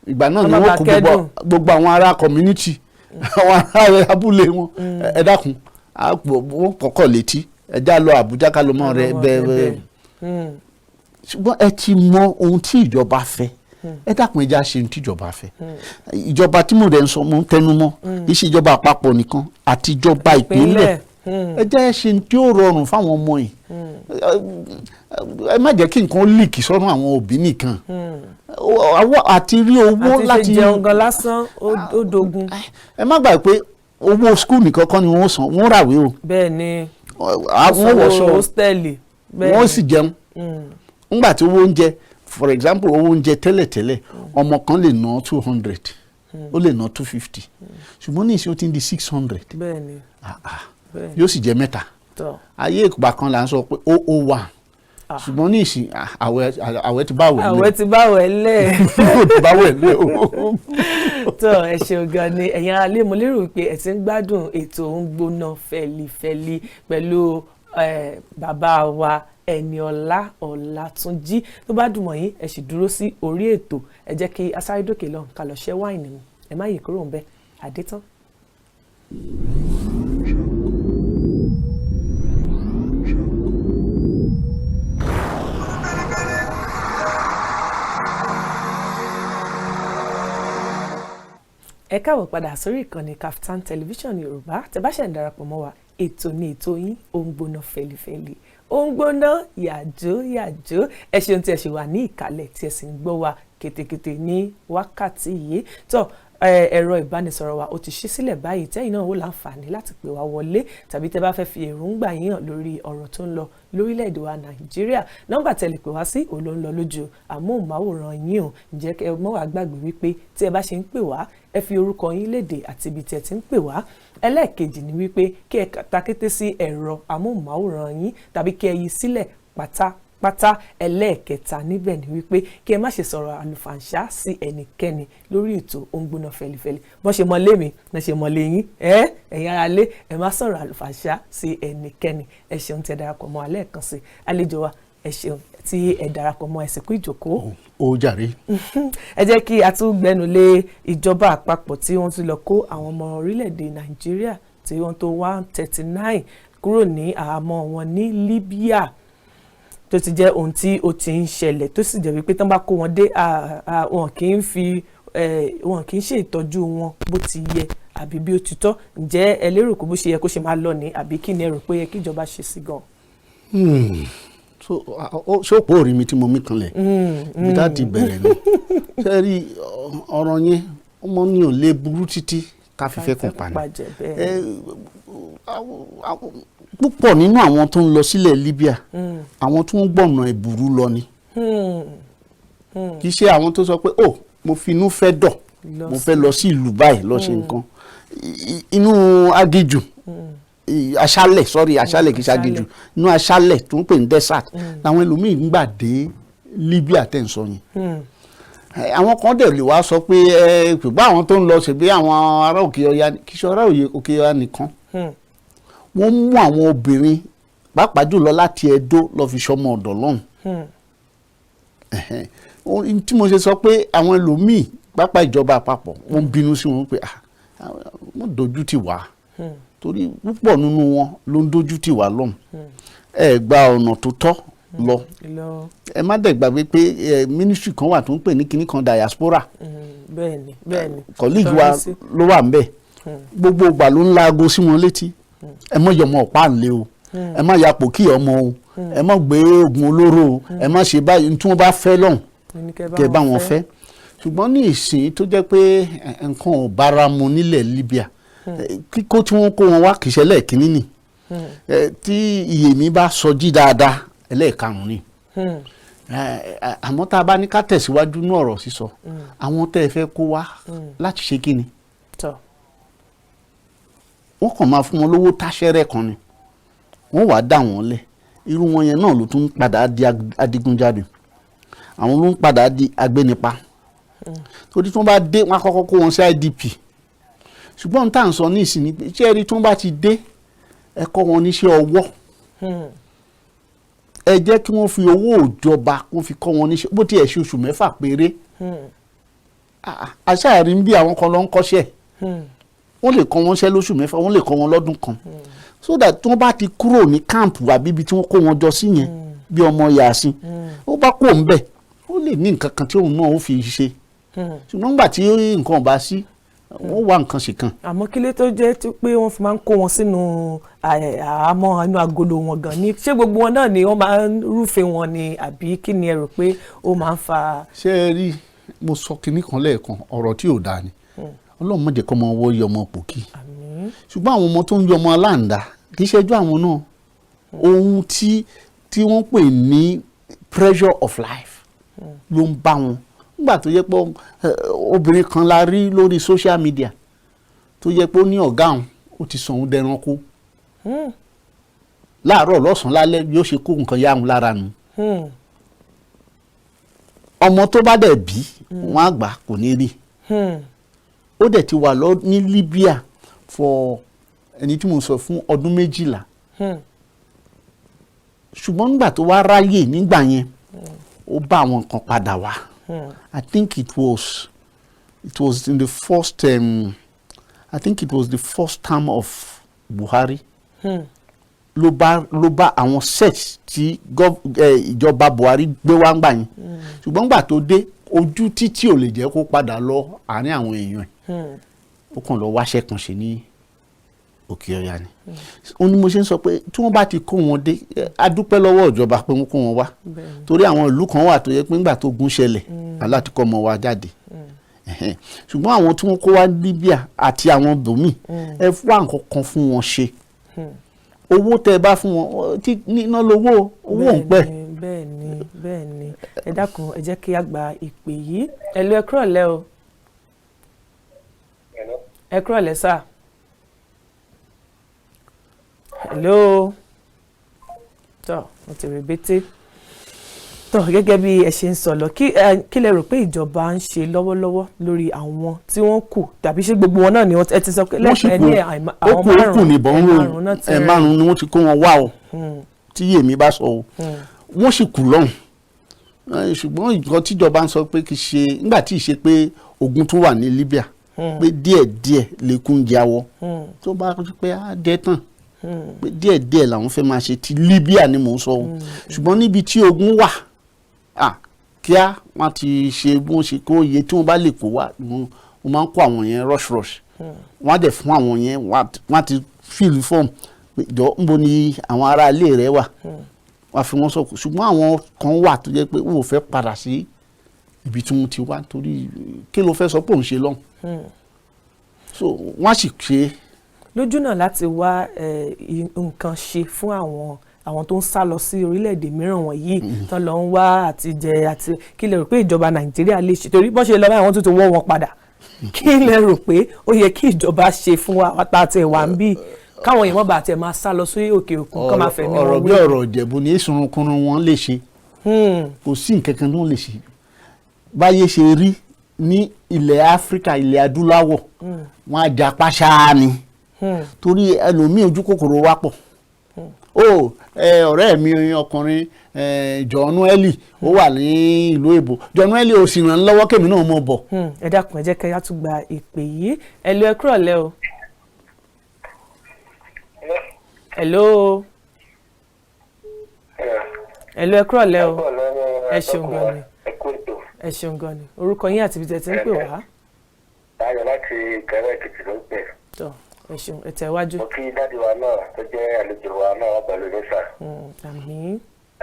ìgbà náà ni Wọ́n má wọ́n bàa kó kẹ́dùn. gbogbo àwọn ará community, àwọn ará abúlé wọn, ẹ dákun, wọ́n kọ́kọ́ létí, ẹ já lọ Àbújá ká lọ mọ́ rẹ bẹ́ẹ̀ bẹ́ẹ̀. Ṣùgbọ́n ẹ ti mọ ohun tí ìjọba fẹ́. Ẹ dákun, ẹ já ṣe ohun tí ìjọba fẹ́. Ìjọba tí mo dẹ̀ ń sọ, mo ń tẹnu mọ́, kì í ṣe ìjọba àpapọ̀ nìkan, àti ìjọba ìpínlẹ̀. Ẹ jẹ́ ṣe tí ó rọrùn fáwọn ọmọ yìí. Ẹ má jẹ́ kí nǹkan leak sọ́run àwọn òbí nìkan. Àti rí owó Àti ṣe láti jẹun gan lásán, ó dogun. Ẹ má gbàgbé pé owó school nìkan kọ́ ni wọ́n san. Wọ́n ràwé o, bẹ́ẹ̀ ni wọ́n wọṣọ, hostel. wọ́n sì jẹun. Ńgbà tí owó oúnjẹ, for example, owó oúnjẹ tẹ́lẹ̀tẹ́lẹ̀, ọmọ kan lè ná 200, ó lè ná 250, ṣùgbọ́n ní ìsìn ó ti ń di 600. bẹ́ẹ̀ ni bẹ́ẹ̀ Yóò sì jẹ mẹ́ta. Ayé ìgbà kan là ń sọ pé ó ó wà, ṣùgbọ́n ní ìsìn, àwẹ̀ ti bá àwẹ̀ lẹ̀. Àwẹ̀ ti bá àwẹ̀ lẹ̀. Ó ti bá àwẹ̀ lẹ̀ o. Tó, ẹ ṣeun gan ni. Ẹ̀yin ará ilé, mo lérò wípé ẹ ti ń gbádùn ètò ń gbóná fẹlifẹli pẹ̀lú Bàbá wa Ẹniọlá Ọlátúnjí, tó bá dùn mọ́ yín, ẹ sì dúró sí orí ètò. Ẹ jẹ́ kí asáré dókè lọ ká lọ ṣẹ́ wáìnì mu. Ẹ má yí kúrò ńbẹ̀, àdétán. Ẹ káàbọ̀ padà sórí ìkànnì Kaftan Television Yorùbá. Tẹ́ bá ṣẹ̀ ń darapọ̀ mọ́ wa, ètò ní ètò yín, ó ń gbóná fẹlifẹli, ó ń gbóná yàjó yàjó. Ẹ ṣeun tí ẹ ṣe wà ní ìkàlẹ̀ tí ẹ sì ń gbọ́ wa kétékété ní wákàtí yìí. Tó ẹ̀rọ ìbánisọ̀rọ̀ wa ó ti ṣí sílẹ̀ báyìí, tẹ́yìn náà ó láǹfààní láti pè wá wọlé, tàbí tẹ́ bá fẹ́ fi èròǹgbà yín hàn lórí ọ̀rọ̀ tó ń lọ lórílẹ̀‐èdè wa Nàìjíríà. Nọ́mbà tẹ́ lè pè wá sí òun ló ń lọ lójú àmóhùnmáwòrán yín o. Ǹjẹ́ kẹ́ ẹ mọ́ wàá gbàgbé wípé tí ẹ bá ṣe ń pè wá, ẹ fi orúkọ yín léde àti ibi tí ẹ ti ń pè wá. Ẹlẹ́ẹ̀kejì ni wípé kí ẹ takété sí ẹ̀rọ amóhùnmáwòrán yín tàbí kí ẹ yí sílẹ̀ pátápátá. Ẹlẹ́ẹ̀kẹta níbẹ̀ ni wípé kí ẹ má ṣe sọ̀rọ̀ àlùfàǹṣá sí ẹnikẹ́ni lórí ètò ó ń gbóná fẹlifẹli. Bọ́n ṣe mọ lé mi náà ṣe mọ lé yín. Ẹ ẹ̀yin ará lé, ẹ má sọ̀rọ̀ àlùfàǹṣá sí ẹnikẹ́ni. Ẹ ṣeun tí ẹ darapọ̀ mọ́ alẹ́ kan sí àlejò wa. Ẹ ṣeun tí ẹ darapọ̀ mọ́, ẹ sì kú ìjókòó. Ó jàre. Ẹ jẹ́ kí a tún gbẹnu lé ìjọba àpapọ̀ tí wọ́n tún lọ kó àwọn ọmọ orílẹ̀-èdè Nàìjíríà tí wọ́n tó 139 kúrò ní àhámọ́ wọn ní Libya, tó ti jẹ́ ohun tí ó ti ń ṣẹlẹ̀, tó sì jẹ́ wípé tán bá kó wọn dé, wọn kì í fi wọn kì í ṣe ìtọ́jú wọn bó ti yẹ àbí bí ó ti tọ́. Ǹjẹ́ ẹ lérò pé bó ṣe yẹ kó ṣe máa lọ ní, àbí kí ni ẹ rò pé yẹ kí ìjọba ṣe sí gan? So ṣé òpó òrí mi tí mo mí kanlẹ̀ ibi tá a ti bẹ̀rẹ̀ ni? Ṣé rí ọ̀rọ̀ yẹn, ọmọ ní ò lè burú títí ká fífẹ́ kàn pa ni. Pàjẹ́ bẹ́ẹ̀. Púpọ̀ nínú àwọn tó ń lọ sílẹ̀ Libya, àwọn tó ń gbọ̀nà ìbùrú lọ ni. Kì í ṣe àwọn tó sọ pé, "Oh, mo fi inú fẹ́ dọ̀, mo fẹ́ lọ sí ìlú báyìí lọ ṣe nǹkan." Inú aginjù, aṣálẹ̀, sorry, aṣálẹ̀, kì í ṣe aginjù, inú aṣálẹ̀ tó ń pè ní desert làwọn ẹlòmíì ń gbà dé Libya tẹ̀ ń sọ yẹn. Àwọn kan dẹ̀ lè wá sọ pé ẹ ṣùgbọ́n àwọn tó ń lọ ṣe bí àwọn ará òkè ọya, kì í ṣe ará òkè ọya nìkan. Wọ́n mú àwọn obìnrin, pàápàá jùlọ láti Ẹdó, lọ fi ṣọmọ ọ̀dọ̀ lọ́hùn. Ẹ̀hẹ́n. Tí mo ṣe sọ pé àwọn ẹlòmíì, pàápàá ìjọba àpapọ̀, wọ́n ń bínú sí wọn pé, ah, wọ́n dojú tì wá, torí púpọ̀ nínú wọn ló ń dojú tì wá lọ́hùn. Ẹ gba ọ̀nà tó tọ́ lọ. Lọ. Ẹ má dẹ̀ gbàgbé pé ministry kan wà tó ń pè ní kinní kan diaspora. Bẹ́ẹ̀ni bẹ́ẹ̀ni. Colleague wa Tọ́rí sí. ló wà ńbẹ̀. Gbogbo ìgbà ló ń laago sí wọn létí: ẹ má yọmọ ọ̀pá ńlẹ̀ o, ẹ má yapò kí ọmọ o, ẹ má gbé oògùn olóró o, ẹ má ṣe báyìí. Tí wọ́n bá fẹ́ lọ́hùn, ní kẹ́ bá wọn fẹ́. Ṣùgbọ́n ní ìsìn tó jẹ́ pé nǹkan ò bára mu nílẹ̀ Libya, kíkó tí wọ́n kó wọn wá kìí ṣe ẹlẹ́ẹ̀kínní ni. Tí iye mi bá sọjí dáadáa, ẹlẹ́ẹ̀karùn-ún ni. Àmọ́ tá a bá ní ká tẹ̀síwájú ní ọ̀rọ̀ sísọ, àwọn tẹ́ ẹ fẹ́ kó wá láti ṣe kí ni? Tọ́. Wọ́n kàn máa fún wọn lówó táṣẹ́rẹ́ kan ni, wọ́n wàá dà wọ́n lẹ̀. Irú wọn yẹn náà ló tún ń padà di adigunjalè, àwọn ló ń padà di agbénipa, torí tí wọ́n bá dé, wọ́n á kọ́kọ́ kó wọn sí IDP. Ṣùgbọ́n ohun tá à ń sọ ní ìsìn ni pé, ṣé ẹ rí, tí wọ́n bá ti dé, ẹ kọ́ wọn níṣẹ́ ọwọ́. Ẹ jẹ́ kí wọ́n fi owó ìjọba kó fi kọ́ wọn níṣẹ́, bó tiẹ̀ ṣe oṣù 6 péré. Àṣàrí ń bí àwọn kan lọ ń kọ́ṣẹ́. Wọ́n lè kọ́ wọn ṣẹ́ lóṣù 6, wọ́n lè kọ́ wọn lọ́dún kan, so that tí wọ́n bá ti kúrò ní camp àbí ibi tí wọ́n kó wọn jọ sí yẹn, bí ọmọ yàsín, ó bá kó ń bẹ̀, ó lè ní nǹkan kan tí òun náà ó fi ṣe. Ṣùgbọ́n nígbà tí nǹkan ò bá sí, wọ́n wá nǹkan ṣe kan. Àmọ́ kí ló tó jẹ́ tó pé wọ́n fi máa ń kó wọn sínú àhámọ́, inú agolo wọn gan ni? Ṣé gbogbo wọn náà ni wọ́n máa ń rúfin wọn ni, àbí kí ni ẹ rò pé ó máa ń fa? Ṣé ẹ rí, mo sọ kinní kan lẹ́ẹ̀kan, ọ̀rọ̀ tí ò dáa ni. Ọlọ́run má jẹ́ kọ́ ọmọ ọwọ́ yọ ọmọ pòkì. Àmín. Ṣùgbọ́n àwọn ọmọ tó ń yọ ọmọ aláǹdá, kì í ṣẹjọ́ àwọn náà. Ohun tí wọ́n pè ní pressure of life ló ń bá wọn. Nígbà tó yẹ pé obìnrin kan la rí lórí social media tó yẹ pé ó ní ọ̀gá òun ó ti sọ òun dẹranko, láàárọ̀, lọ́sàn-án, lálẹ́, yóò ṣe kó nǹkan yá òun lára nù. Ọmọ tó bá dẹ̀ bí, wọ́n á gbà, kò ní rí. Ó dẹ̀ ti wà lọ ní Libya for, ẹni tí mo sọ fún, ọdún 12. Ṣùgbọ́n nígbà tó wá ráyè nígbà yẹn, ó bá àwọn nǹkan padà wá. I think it was in the first I think it was the first term of Buhari ló bá àwọn set tí ìjọba Buhari gbé wá ń gbà yẹn. Ṣùgbọ́n gbà tó dé, ojú títí ò lè jẹ́ kó padà lọ àárín àwọn èèyàn ẹ̀. Ó kàn lọ wáṣẹ́ kan ṣe ní Òkè Ọ̀yà ni. Ó ní mo ṣe ń sọ pé tí wọ́n bá ti kó wọn dé, a dúpẹ́ lọ́wọ́ ìjọba pé wọ́n kó wọn wá, torí àwọn ìlú kan wà tó yẹ pé ńgbà tó gún ṣẹlẹ̀, aláti kọ́ ọmọ wa jáde. Ẹ̀hẹ́n. Ṣùgbọ́n àwọn tí wọ́n kó wá Libya àti àwọn bòmíì, ẹ wá nǹkan kan fún wọn ṣe. Owó tẹ ẹ bá fún wọn, tí níná lówó, owó ń pẹ́. Bẹ́ẹ̀ni, ẹ dákun, ẹ jẹ́ kí a gba ìpè yìí. Hello, ẹ kúrọ̀lẹ́ o. Ẹ kúrọ̀lẹ́ sà. Hello. Tọ́ mo ti rè bété. Tọ́, gẹ́gẹ́ bí ẹ ṣe ń sọ lọ, kí lẹ rò pé ìjọba ń ṣe lọ́wọ́lọ́wọ́ lórí àwọn tí wọ́n kù, tàbí ṣé gbogbo wọn náà ni wọ́n ẹ ti sọ pé Wọ́n sì lẹ́ẹ̀kan kú. ní Ó àwọn kù, ó kù nìbọn ń rò. márùn-ún náà ti Ẹ rìn. márùn ni wọ́n ti kó wọn wá o, tí yèmí bá sọ o, wọ́n sì kù lọ́hùn. Ṣùgbọ́n nǹkan tíjọba ń sọ pé kì í ṣe nígbà tí ì ṣe pé ogun tún wà ní Libya, pé díẹ̀díẹ̀ lẹ́kùn jáwọ́, tó bá pé á dẹ́ tán, pé díẹ̀díẹ̀ làwọn fẹ́ máa ṣe ti Libya ni mò ń sọ o. Ṣùgbọ́n níbi tí ogun wà, kíá wọ́n ti ṣe bí wọ́n ṣe kó iye tí wọ́n bá lè kó wá. Wọ́n máa ń kó àwọn yẹn rush rush. Wọ́n á dẹ̀ fún àwọn yẹn, wọ́n á ti fill form pé jọ ń bo ni àwọn ará ilé rẹ wà, wọ́n á fi wọ́n sọ̀kò. Ṣùgbọ́n àwọn kan wà tó jẹ́ pé wọ́n ò fẹ́ padà sí ibi tí wọ́n ti wá, torí kí ló fẹ́ sọ pé òun ṣe lọ́hùn? So wọ́n á sì ṣe. Lójú náà láti wá nǹkan ṣe fún àwọn tó ń sá lọ sí orílẹ̀-èdè mìíràn wọ̀nyí tán lọ ń wá àti jẹ, àti kí lè rò pé ìjọba Nàìjíríà lè ṣe? Torí bọ́n ṣe lọ báyìí, wọ́n tún ti wọ́ wọn padà. Kí lè rò pé ó yẹ kí ìjọba ṣe fún wa tá a tẹ̀ wá ń bí, káwọn èèyàn má bàa tẹ̀ máa sá lọ sí òkè òkun, kán máa fẹ̀mí Ọ̀rọ̀ wọn bí wé? ọ̀rọ̀ Ìjẹ̀bú ní ìsunrunkunrun wọn lè ṣe. Kò sí nǹkan kan tó lè ṣe. Báyé ṣe rí ní ilẹ̀ Áfíríkà, ilẹ̀ adúláwọ̀, wọn á japa ṣáá ni, torí ẹlòmíì ojú kòkòrò wa pọ̀ ó. Ọ̀rẹ́ mi ọkùnrin John Eli, ó wà ní ìlú èbó. John Eli ò sì ràn lọ́wọ́ kémi náà mọ̀ bọ̀. Ẹ dákun, ẹ jẹ́ kí a tún gba ìpè yìí. Hello, ẹ kúrọ̀lẹ́ o. Hello. Hello, ẹ kúrọ̀lẹ́ o. Ẹ ṣeun gan ni. Ẹ kú ètò. Ẹ ṣeun gan ni. Orúkọ yín àti ibi tẹ́ ti ń pè wá? Táyọ̀ láti Ìkẹrẹ Èkìtì ló ń pè. Tọ́, ẹ ṣeun, ẹ tẹ̀wájú. Mo kí daddy wa náà tó jẹ́ àlejò wa náà wá pẹ̀lú ní sà. Àmín.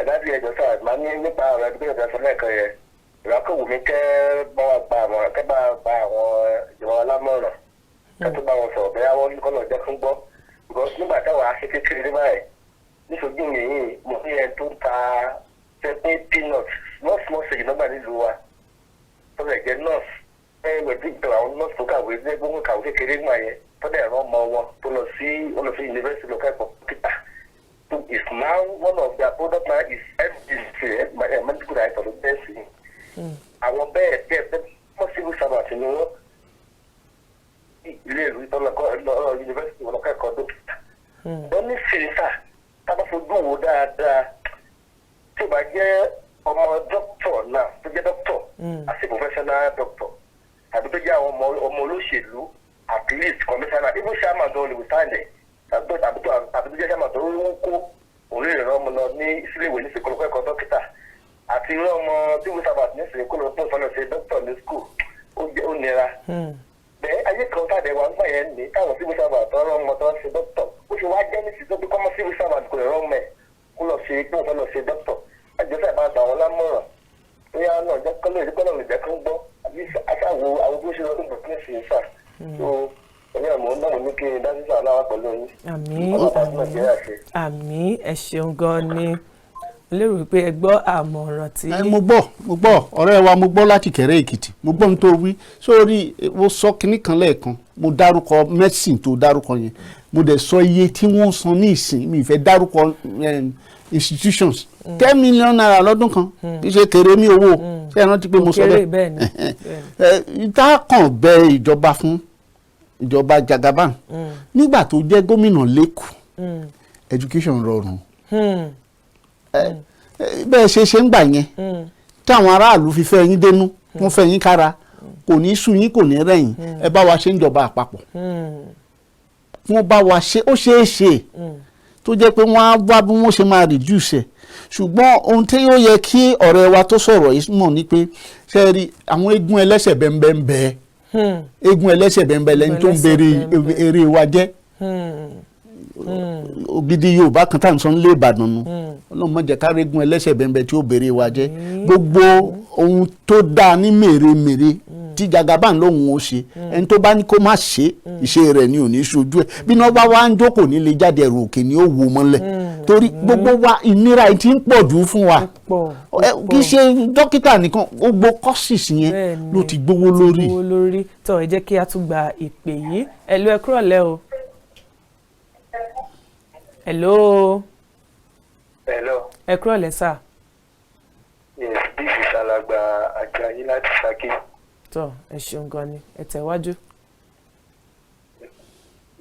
Daddy, ẹjọ́ sà, máa ní nípa ọ̀rọ̀ ẹgbẹ́ ìjọba sọ lẹ́ẹ̀kan yẹn. Ìrákòwò mi kẹ́ bá wa gba àmọ̀ràn, kẹ́ bá gba àwọn ìjọba wa lámọ̀ràn, kẹ́ tó bá wọn sọ̀rọ̀, bẹ́ẹ̀ wọ́n kọ́ lọ jẹ́ fún gbọ́. Because nígbà táwa ṣe kékeré ní báyìí, níṣojú mi yìí, mo ní ẹni tó ń ta ṣe pé peanut, small small ṣèjì nọ́gbà nílùú wa, tó lè jẹ́ nurse ẹ wẹ̀ bí ìgbà àwọn nurse tó kàwé ní ẹgbẹ́ kàwé kékeré ńgbà yẹn, tó dẹ̀ rán ọmọ wọn tó lọ sí ó lọ sí university lọ kẹ́kọ̀ọ́ dókítà, tó is now one of their product now is MDC, medical director ló bẹ́ẹ̀ sí. Àwọn bẹ́ẹ̀ bẹ́ẹ̀ bẹ́ẹ̀ wọ́n civil servant ni wọ́n, ilé ìlú ìtọ́lọ́kọ́ university wọn lọ kẹ́kọ̀ọ́ dókítà. Wọ́n ní sèrèsà tá a bá fojú wo dáadáa, tí o bá jẹ́ ọmọ dókítọ̀ náà tó jẹ́ dókítọ̀ as a professional doctor, tàbí tó jẹ́ àwọn ọmọ olóṣèlú, at least commissioner, even chairman tó lè withstand ẹ̀, tàbí tó jẹ́ chairman tó ń kó òun lè rán ọmọ lọ ní síléèwé ní sèkó lọ́kọ́ ẹ̀kọ́ dókítà, àti rán ọmọ civil servant ní sèkó lọ́kọ́ tó lọ ṣe dókítà ní school, ó jẹ́ ó nira bẹ́ẹ̀. Ayé kan tàdé wa nígbà yẹn ní táwọn civil servant tó rán ọmọ tó ń ṣe dókítà, ó ṣe wá jẹ́ ní sísọ pé kọ́mọ civil servant kò lè rán ọmọ ẹ̀ kó lọ ṣe pé òun fẹ́ lọ ṣe dókítà. Ẹjọ́ sábà gbà wọ́n lámọ̀ràn, bóyá náà jẹ́ kọ́lọ́ ìdí kọ́lọ́ lè jẹ́ kó ń gbọ́, àbí aṣáwo àwọn bó ṣe lọ sí bùkún sí sà. So ẹ̀yin àmọ́ náà mo ní kí n dá sí sà náà wá pẹ̀lú yín. Àmín. Ọlọ́pàá sí Nàìjíríà ṣe. Àmín, ẹ ṣeun gan ni. Mo lérò pé ẹ gbọ́ àmọ̀ràn tí. Ẹ, mo gbọ́ ọ̀rẹ́ wa, mo gbọ́ láti Kẹ̀rẹ́ Èkìtì, mo gbọ́ ohun tó wí sórí. Mo sọ kinní kan lẹ́ẹ̀kan, mo dárúkọ medicine tó dárúkọ yẹn, mo dẹ̀ sọ iye tí wọ́n san ní ìsìn. Mi ì fẹ́ dárúkọ institutions, ₦10 million lọ́dún kan, kì í ṣe kéré mi owó. Ṣé ẹ rántí pé mo sọ Kéré. bẹ́ẹ̀? Bẹ́ẹ̀ ni. Ẹ ìta kàn bẹ ìjọba fún ìjọba Jagaban nígbà tó jẹ́ gómìnà lẹ́kọ̀ọ́, education rọrùn. Bẹ́ẹ̀ ṣe ṣe ń gbà yẹn táwọn aráàlú fi fẹ́ yín dénú, wọ́n fẹ́ yín kára, kò ní sú yín, kò ní rẹ̀yìn. Ẹ bá wa ṣe ń jọba àpapọ̀, wọ́n bá wa ṣe. Ó ṣeé ṣe tó jẹ́ pé wọ́n á wá bí wọ́n ṣe máa reduce ẹ̀. Ṣùgbọ́n ohun tí ó yẹ kí ọ̀rẹ́ wa tó sọ̀rọ̀ yìí mọ̀ ni pé, ṣe rí àwọn eégún ẹlẹ́sẹ̀ bẹ́ńbẹ́, eégún ẹlẹ́sẹ̀ bẹ́ńbẹ́ lẹ́ni tó ń bèrè eré wa jẹ́. Ògidì Yorùbá kan tá à ń sọ nílé Ìbàdàn nu. Ọlọ́run má jẹ́ ká régun ẹlẹ́sẹ̀ bẹ́ńbẹ́ tí ó bèrè wa jẹ́. Gbogbo ohun tó dáa ní mèremère tí Jagaban lòun ó ṣe, ẹni tó bá ní kó má ṣe, ìṣe rẹ̀ ni ò ní ṣojú ẹ̀. Bí iná bá wá ń jókòó nílé jáde, ẹ̀rù òkè ni ó wò mọ́lẹ̀, torí gbogbo wa, ìnira yìí ti ń pọ̀ jù fún wa. Pọ̀. Kì í ṣe dókítà nìkan, gbogbo courses yẹn ló ti gbówó lórí. Gbówó lórí. Tó, ẹ jẹ́ kí a tún gba ìpè yìí. Hello, ẹ kúrọ̀lẹ́ o. Hello. Hello. Ẹ kúrọ̀lẹ́ sà. Yes, this is Alàgbà Ajayi láti Ṣakí. Tó, ẹ ṣeun gan ni, ẹ tẹ̀wájú.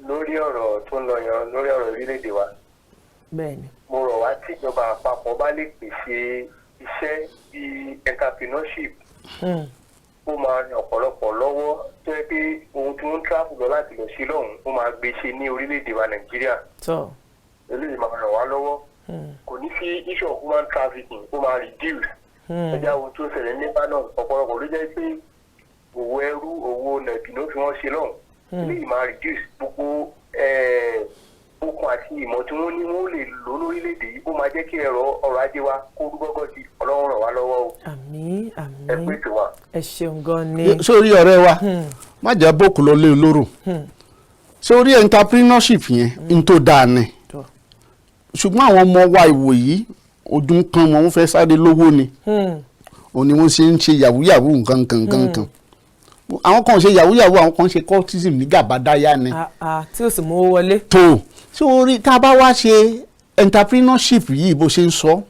Lórí ọ̀rọ̀ tó ń lọ yan, lórí ọ̀rọ̀ orílẹ̀-èdè wa, mo rọ̀ wá, tíjọba àpapọ̀ bá lè pèsè iṣẹ́ bíi entrepreneurship, ó máa ran ọ̀pọ̀lọpọ̀ lọ́wọ́, tó yẹ pé ohun tí wọ́n ń travel lọ láti lọ sí lọ́hùn, ó máa gbé ṣe ní orílẹ̀-èdè wa Nàìjíríà. Eléyìí máa ràn wá lọ́wọ́, kò ní sí issue of human trafficking, ó máa reduce. Ẹjẹ́ àwọn tó ń ṣẹlẹ̀ ní Lebanon, ọ̀pọ̀lọpọ̀ ló jẹ́ pé òwò ẹrú, òwò nàbì ló fi wọ́n ṣe lọ́hùn. Eléyìí máa reduce gbogbo okun àti ìmọ̀ tí wọ́n ní, wọ́n lè lò lórílẹ̀‐èdè yìí. Ó máa jẹ́ kí ẹ̀rọ ọrọ̀ ajé wa kó rú gọ́gọ́ sí. Ọlọ́run ràn wá lọ́wọ́ o. Àmín. Ẹ Àmín. Pé tiwa. Ẹ ṣeun gan ni. Sórí ọ̀rẹ́ wa, má jẹ́ bókù lọ lé olóró. Sórí entrepreneurship yẹn n tó dáa ni, ṣùgbọ́n àwọn ọmọ wa ìwòyí, ojú ń kan wọn, wọ́n fẹ́ sáré lówó ni. Òun ni wọ́n ṣe ń ṣe yahoo yahoo, nǹkan kan nǹkan kan. Àwọn kan ṣe yahoo yahoo, àwọn kan ṣe cultism ní gàbádáyà ni. Ah, ah, tí ó sì mú owó wọlé. Tó sórí, tá a bá wá ṣe entrepreneurship yìí bó ṣe ń sọ,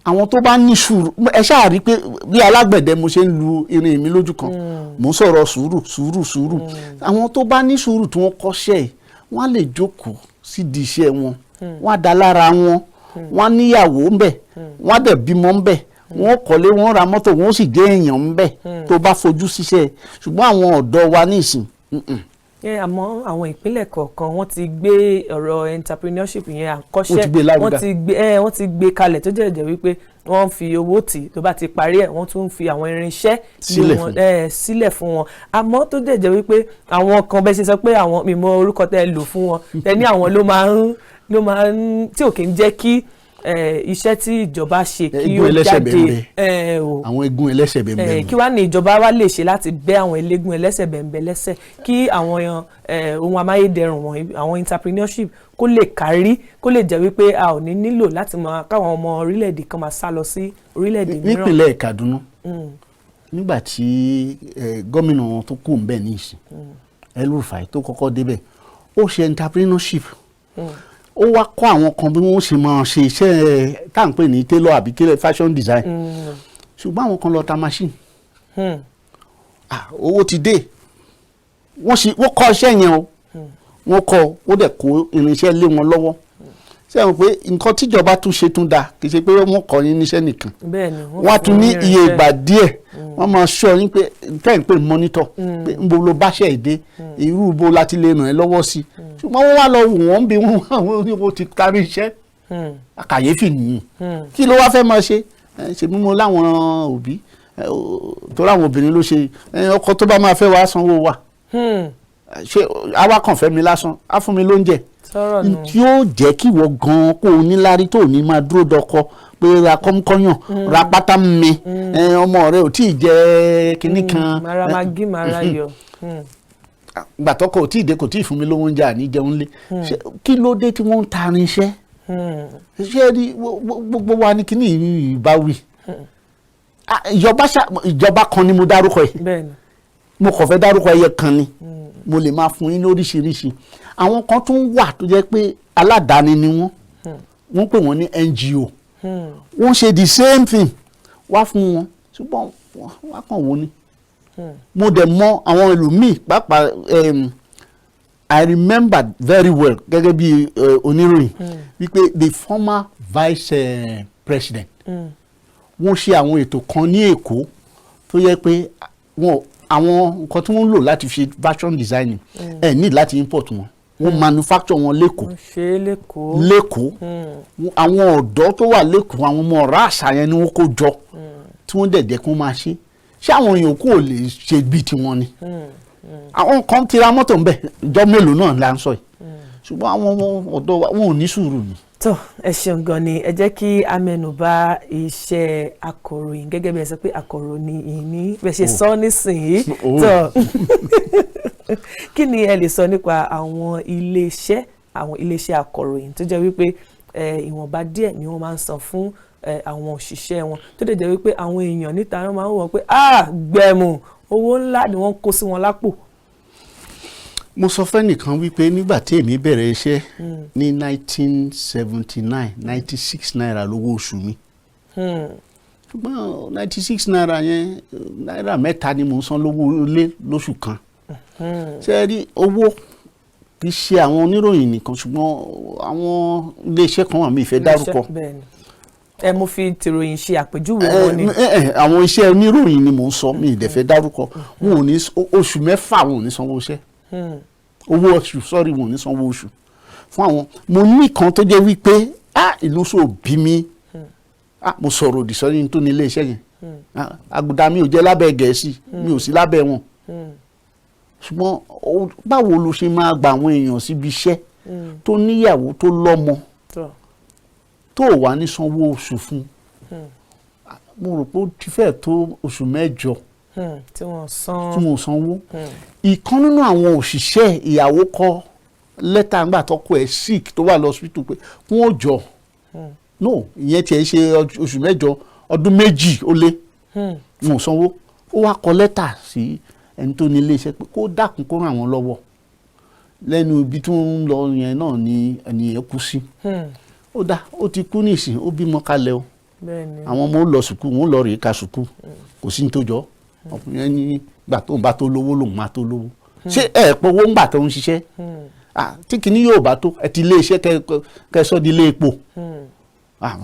àwọn tó bá ní sùúrù, ẹ ṣáà rí i pé bí alágbẹ̀dẹ mo ṣe ń lu irin mi lójú kan, mò ń sọ̀rọ̀ sùúrù, sùúrù, sùúrù. Àwọn tó bá ní sùúrù tí wọ́n kọ́ṣẹ́ ẹ̀, wọ́n á lè jókòó sídìí iṣẹ́ wọn, wọ́n á dá lára wọn, wọ́n á níyàwó ńbẹ̀, wọ́n á dẹ̀ bímọ ńbẹ̀, wọ́n kọ́lé, wọ́n ra mọ́tò, wọ́n sì jẹ́ èèyàn ńbẹ̀ tó bá fojú síṣẹ́. Ṣùgbọ́n àwọn ọ̀dọ́ wa nísìn Ẹ, àmọ́ àwọn ìpínlẹ̀ kọ̀ọ̀kan, wọ́n ti gbé ọ̀rọ̀ entrepreneurship yẹn, àkọ́ṣẹ́. Wọ́n ti gbé lárugẹ. Wọ́n ti gbé kalẹ̀, tó jẹ́ jẹ́ wípé wọ́n ń fi owó tì, tó bá ti parí ẹ̀, wọ́n tún ń fi àwọn irinṣẹ́ lé sílẹ̀ wọn fún. Sílẹ̀ fún wọn. Àmọ́ tó jẹ́ jẹ́ wípé àwọn kan, bẹ́ẹ̀ ṣe sọ pé àwọn mímọ orúkọ tẹ́ lò fún wọn, tẹ́ ní àwọn ló máa ń tí ò kí ń jẹ́ kí iṣẹ́ tí ìjọba ṣe kí Eégún ó ẹlẹ́sẹ̀ jáde. bẹ̀m̀bẹ̀. O Àwọn eégún ẹlẹ́sẹ̀ bẹ̀m̀bẹ̀ nù. Kí wàá ní ìjọba wa lè ṣe láti bẹ́ àwọn eléégún ẹlẹ́sẹ̀ bẹ̀m̀bẹ̀ lẹ́sẹ̀, kí àwọn ohun amáyédẹrùn wọ̀nyí, àwọn entrepreneurship, kó lè kárí, kó lè jẹ́ wípé a ò ní nílò láti máa káwọn ọmọ orílẹ̀-èdè kan máa sá lọ sí orílẹ̀-èdè mìíràn? Nípìnlẹ̀ Kaduna, nígbà tí gómìnà wọn tó kù ń bẹ̀ ní ìsìn, El-Rufai, tó kọ́kọ́ débẹ̀, ó ṣe entrepreneurship. Ó wá kọ́ àwọn kan bí wọ́n ṣe máa ṣe iṣẹ́ tá à ń pè ní tailor àbí tailor, fashion design. Ṣùgbọ́n àwọn kan lọ ta machine. Ah, owó ti dé. Wọ́n ṣe, wọ́n kọ́ iṣẹ́ yẹn o, wọ́n kọ́, ó dẹ̀ kó irinṣẹ́ lé wọn lọ́wọ́. Ṣé ẹ mọ̀ pé nǹkan tíjọba tún ṣe tún dáa? Kì í ṣe pé wọ́n kọ́ yín níṣẹ́ nìkan, Bẹ́ẹ̀ni. wọ́n á tún ní fún iye irinṣẹ́. Ìgbà díẹ̀, wọ́n máa ṣọ́ yín pé tẹ́ ń pè monitor pé ń bo ló báṣẹ́ ìdé, irú bo láti lè ràn ẹ́ lọ́wọ́ sí. Ṣùgbọ́n wọ́n wá lọ wò wọ́n bí wọ́n wọ́n ní wọ́n ti kárí iṣẹ́. Kàyéfì nìyí. Kí ló wá fẹ́ máa ṣe? Ṣe mímú láwọn òbí torí àwọn obìnrin ló ṣe ọkọ tó bá máa fẹ́ wá sanwó wa. Ṣé àwa kàn fẹ́ mi lásán, á fún mi lóúnjẹ Sọ̀rọ̀ nù. tí ó jẹ́ kí ìwọ gan-an kó o níláárí, tó o ní máa dúró dọkọ pé ra kọ́mkọ́yàn, ra pátá mi, ọmọ rẹ ò tí ì jẹ kinní kan. Mara Maggi, mara yọ. Gbà tọkọ ò tí ì dé, kò tí ì fún mi lówó oúnjẹ, àní jẹun lé. Kí ló dé tí wọ́n ń ta irinṣẹ́? Ṣé rí gbogbo wa ní kíní yìí bá wí? Ah, ìjọba kan ni mo dárúkọ yìí. Mo kàn fẹ́ dárúkọ ẹyẹ kan ni, mo lè máa fún yín lóríṣiríṣi. Àwọn kan tún wà tó jẹ́ pé aládàáni ni wọ́n, wọ́n pè wọ́n ní NGO. Wọ́n ṣe the same thing wá fún wọn, ṣùgbọ́n wá kàn wọ́n ni. Mo dẹ̀ mọ àwọn ẹlòmíì pàápàá. I remember very well, gẹ́gẹ́ bí oníròyìn, wípé the former vice president. Wọ́n ṣe àwọn ètò kan ní Èkó tó yẹ pé wọn àwọn nǹkan tí wọ́n ń lò láti fi fashion designing ẹ̀ ní láti import wọn, wọ́n manufacture wọn l'Ékòó. Wọ́n ṣe é l'Ékòó. L'Ékòó. Àwọn ọ̀dọ́ tó wà l'Ékòó, àwọn ọmọ ọ̀rá àṣà yẹn ni wọ́n kó jọ tí wọ́n dẹ̀ jẹ́ kí wọ́n máa ṣe. Ṣé àwọn yòókù ò lè ṣe bíi tiwọn ni? Àwọn kan ti ra mọ́tò ńbẹ̀, ìjọ mélòó náà là ń sọ yìí? Ṣùgbọ́n àwọn ọmọ ọ̀dọ́ wa, wọn ò ní sùúrù ni. Tó, ẹ ṣeun gan ni. Ẹ jẹ́ kí a mẹ́nubà iṣẹ́ akọ̀ròyìn gẹ́gẹ́ bí ẹ sọ pé akọ̀ròyìn ìní bẹ́ẹ̀ ṣe sọ nísìnyí. Oh. Tó, kí ni ẹ lè sọ nípa àwọn iléeṣẹ́ akọ̀ròyìn tó jẹ́ wípé ìwọ̀nba díẹ̀ ni wọ́n máa ń san fún àwọn òṣìṣẹ́ wọn, tó dẹ̀ jẹ́ wípé àwọn èèyàn níta wọ́n máa ń wọ̀ pé, ah, gbẹ̀mù owó ńlá ni wọ́n kó sí wọn lápò? Mo sọ fẹ́nìkan wípé nígbà tí èmi bẹ̀rẹ̀ iṣẹ́ ní 1979, ₦96 lówó oṣù mi. Ṣùgbọ́n ₦96 yẹn, náírà 3 ni mò ń san lówó ilé lóṣù kan. Ṣé ẹ rí, owó kì í ṣe àwọn oníròyìn nìkan, ṣùgbọ́n àwọn iléeṣẹ́ kan wà, mí ìfẹ́ dárúkọ. Bẹ́ẹ̀ni, ẹ mo fi tìròyìn ṣe àpèjúwe wọn ni. Àwọn iṣẹ́ oníròyìn ni mò ń sọ, mi ì dẹ̀ fẹ́ dárúkọ. Wọn ò ní oṣù 6, wọn ò ní sanwó iṣẹ́, owó oṣù, sọ́rí, wọn ò ní sanwó oṣù fún àwọn. Mo ní kan tó jẹ́ wípé, ah, ìlú sọ bí mi, ah, mo sọ̀rọ̀ òdì sọ́rí tó ní ilé iṣẹ́ yẹn. Ah, àgùdà mi ò jẹ́ lábẹ́ Gẹ̀ẹ́sì, mi ò sí lábẹ́ wọn, ṣùgbọ́n báwo ló ṣe máa gba àwọn èèyàn síbi iṣẹ́ tó níyàwó, tó lọ́mọ, tó wà ní sanwó oṣù fún? Mo rò pé ó ti fẹ́ẹ̀ tó oṣù 8 Tí wọ́n san. Tí mo sanwó. Ìkan nínú àwọn òṣìṣẹ́, ìyàwó kọ lẹ́tà ńgbà tọ́kọ ẹ̀ sick tó wà lọ́sibítù pé kí wọ́n jọ no, ìyẹn tiẹ̀ ṣe oṣù 8, ọdún 2 ó lé wọn ò sanwó. Ó wá kọ lẹ́tà sí ẹni tó ní iléeṣẹ́ pé kó dákun, kó ràn wọ́n lọ́wọ́. Lẹ́nu ibi tí wọ́n ń lọ yẹn náà ni ẹni yẹn kú sí. Ó dá, ó ti kú nísìn, ó bímọ kalẹ̀ o. Àwọn ọmọ ó lọ sùkúù, wọn ó lọ rèé ka sùkúù, kò sí ní tó jọ. Ọkùnrin yẹn ní gbà tó ń bá tó lówó lòun máa tó lówó. Ṣé ẹ pọ̀ owó ńgbà tó ń ṣiṣẹ́? Ah, tí kìíní yóò bá tó, ẹ ti ilé iṣẹ́ kẹ sọ́ di ilé epo. Ah,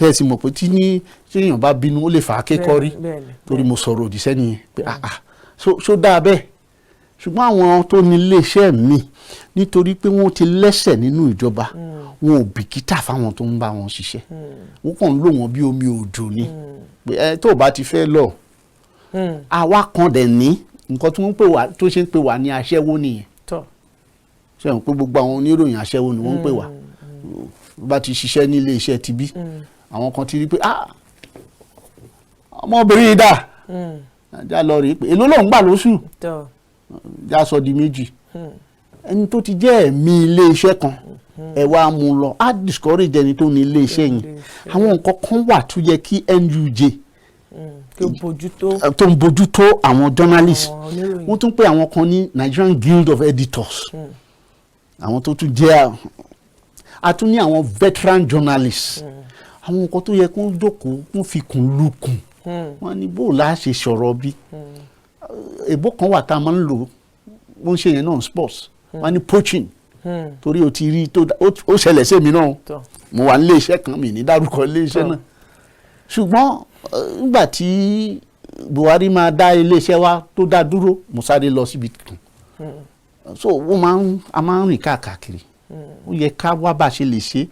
ẹ sì mọ̀ pé tí ní tí èèyàn bá bínú, ó lè fà á kékọ́rí. Torí mo sọ̀rọ̀ òdì sẹ́ni yẹn pé, ah ah, so dáa bẹ́ẹ̀. Ṣùgbọ́n àwọn tó ní iléeṣẹ́ mi, nítorí pé wọ́n ti lẹ́sẹ̀ nínú ìjọba, wọn ò bìkítà fáwọn tó ń bá wọn ṣiṣẹ́. Wọ́n kàn ń lò wọ́n bí omi òjò ni, pé ẹ tó o bá ti fẹ́ lọ. Àwa kan dẹ̀ ní nǹkan tí wọ́n ń pè wá, tó ṣe ń pè wá ní aṣẹ́wó nìyẹn. Ṣe hàn pé gbogbo àwọn oníròyìn, aṣẹ́wó ni wọ́n ń pè wá. Bá ti ṣiṣẹ́ ní ilé iṣẹ́ tibí, àwọn kan ti rí pé, ah, ọmọbìnrin yìí dà, já lọ rí pé èló lòún gbà lóṣù, já sọ di méjì. Ẹni tó ti jẹ́ ẹ̀mí ilé iṣẹ́ kan, ẹ wá mú un lọ, á discourage ẹni tó ní ilé iṣẹ́ yẹn. Àwọn nǹkan kan wà tó yẹ kí NUJ kí ó bójútó. Tó ń bójútó àwọn journalists. Àwọn oníròyìn. Wọ́n tún pè àwọn kan ní Nigerian Guild of Editors, àwọn tó tún jẹ́, a tún ní àwọn veteran journalists. Àwọn nǹkan tó yẹ kó jókòó, kó fi kùn lukùn, wọ́n ní bó la ṣe sọ̀rọ̀. Bí èbó kan wà tá a máa ń lò, wọ́n ń ṣe yẹn náà, sports, wọ́n ní poaching, torí o ti rí tó ó ṣẹlẹ̀ sí èmi náà. Mo wà nílé iṣẹ́ kan, mi ní dárúkọ ilé iṣẹ́ náà, ṣùgbọ́n nígbà tí Buhari máa dá ilé iṣẹ́ wa tó dá dúró, mo sáré lọ síbi kan. So wọ́n máa ń a máa ń rìn káàkiri. Ó yẹ ká wá bá a ṣe lè ṣe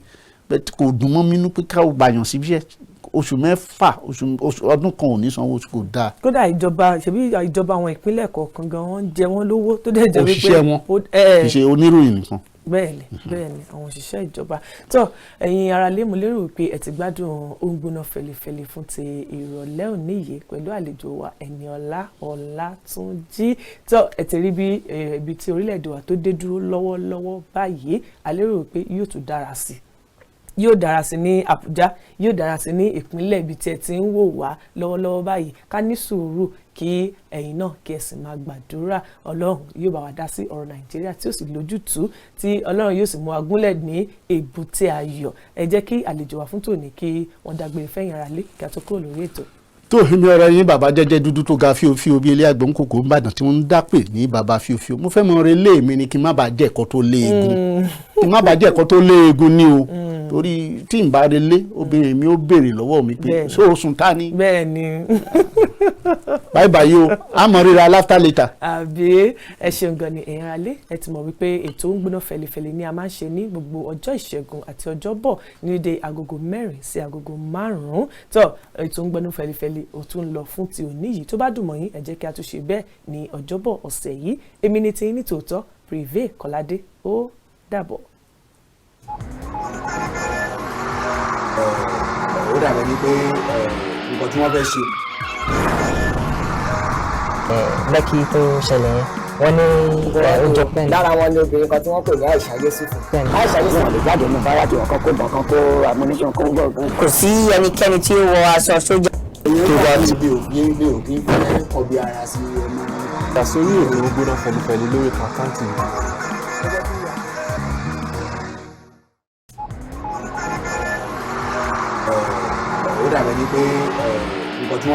bẹ́ẹ̀. Kò dùn mọ́ mi nú pé ká gbàyàn síbi iṣẹ́, oṣù 6, oṣù ọdún kan ò ní sanwó oṣù, kò dáa. Kódà ìjọba, ṣebí ìjọba àwọn ìpínlẹ̀ kọ̀ọ̀kan gan, wọ́n ń jẹ wọ́n lówó tó dẹ̀ jẹ́ wípé òṣìṣẹ́ wọn, kì í ṣe oníròyìn nìkan. Bẹ́ẹ̀ni, àwọn òṣìṣẹ́ ìjọba. Tó, ẹ̀yin ará lé, mo lérò wípé ẹ ti gbádùn Ó ń gbóná fẹlifẹli fún ti ìrọ̀lẹ́ òní yìí pẹ̀lú àlejò wa, Ẹniọlá Ọlátúnjí. Tó, ẹ ti rí bí ibi tí orílẹ̀-èdè wa tó dé dúró lọ́wọ́lọ́wọ́ báyìí. A lérò wípé yóò tún dára sí i, yóò dára sí ní Àbújá, yóò dára sí ní ìpínlẹ̀ ibi tí ẹ ti ń wò wá lọ́wọ́lọ́wọ́ báyìí. Ká ní sùúrù, kí ẹ̀yin náà kí ẹ sì máa gbàdúrà. Ọlọ́run yóò bá wa dá sí ọ̀rọ̀ Nàìjíríà tí ó sì lójútùú, tí Ọlọ́run yóò sì mú wa gúnlẹ̀ ní èbúté ayọ̀. Ẹ jẹ́ kí àlejò wa fún tòní kí wọ́n dágbére fẹ́yìn ara lé kí a tó kúrò lórí ètò. Tó èmi ọ̀rẹ́ yín, bàbá jẹ́jẹ́ dúdú tó ga fíofío bí ilé àgbọ̀n kòkó ńbàdàn, tí wọ́n ń dápè ní bàbá fíofío. Mo fẹ́ mọ relé mi ni kí n má bàa jẹ́ ẹ̀kọ́ tó léegun, kí n má bàa jẹ́ ẹ̀kọ́ tó léegun ní o. Torí tí n bá relé, obìnrin mi ó béèrè lọ́wọ́ mi pé ṣé o sùn ta ni. Bẹ́ẹ̀ ni. Báyìí báyìí o, a mọ̀ ríra láfta later. Àbí, ẹ ṣeun gan ni. Ẹ̀yin alẹ́, ẹ ti mọ̀ wípé ètò ń gbóná fẹlifẹli ni a máa ń ṣe ní gbogbo ọjọ́ Ìṣẹ́gun àti Ọjọ́bọ̀ ní dédé agogo 4 sí agogo 5. Tó ètò ń gbóná fẹlifẹli ó tún lọ fún ti òní yìí. Tó bá dùn mọ́ yín, ẹ jẹ́ kí a tún ṣe bẹ́ẹ̀ ní Ọjọ́bọ̀ ọ̀sẹ̀ yìí. Èmi ni tiyín ní tòótọ́, Privé Kọ́ládé. Ó dàbọ̀. Ó dàbẹ̀ ni pé nǹkan tí wọ́n fẹ́ ṣe. Lẹ́kì tó ṣẹlẹ̀ yẹn, wọ́n ní ó jọ pẹ́ẹ́nì. Lára wọn ni obìnrin kan tí wọ́n pè ní Aisha Yesufu. Bẹ́ẹ̀ni. Aisha Yesufu lè jáde nínú báràkì ọ̀kan, kó bọ̀ kan, kó ammunition, kó gbọ̀. Kò sí ẹnikẹ́ni tí ó wọ aṣọ sójà. Tó bá ti mi ò kí ń fẹ́ kọbi ara sí ọmọ. Sórí ètò ń gbóná fẹlifẹli lórí Kaftan TV. Ó dàbẹ̀ ni pé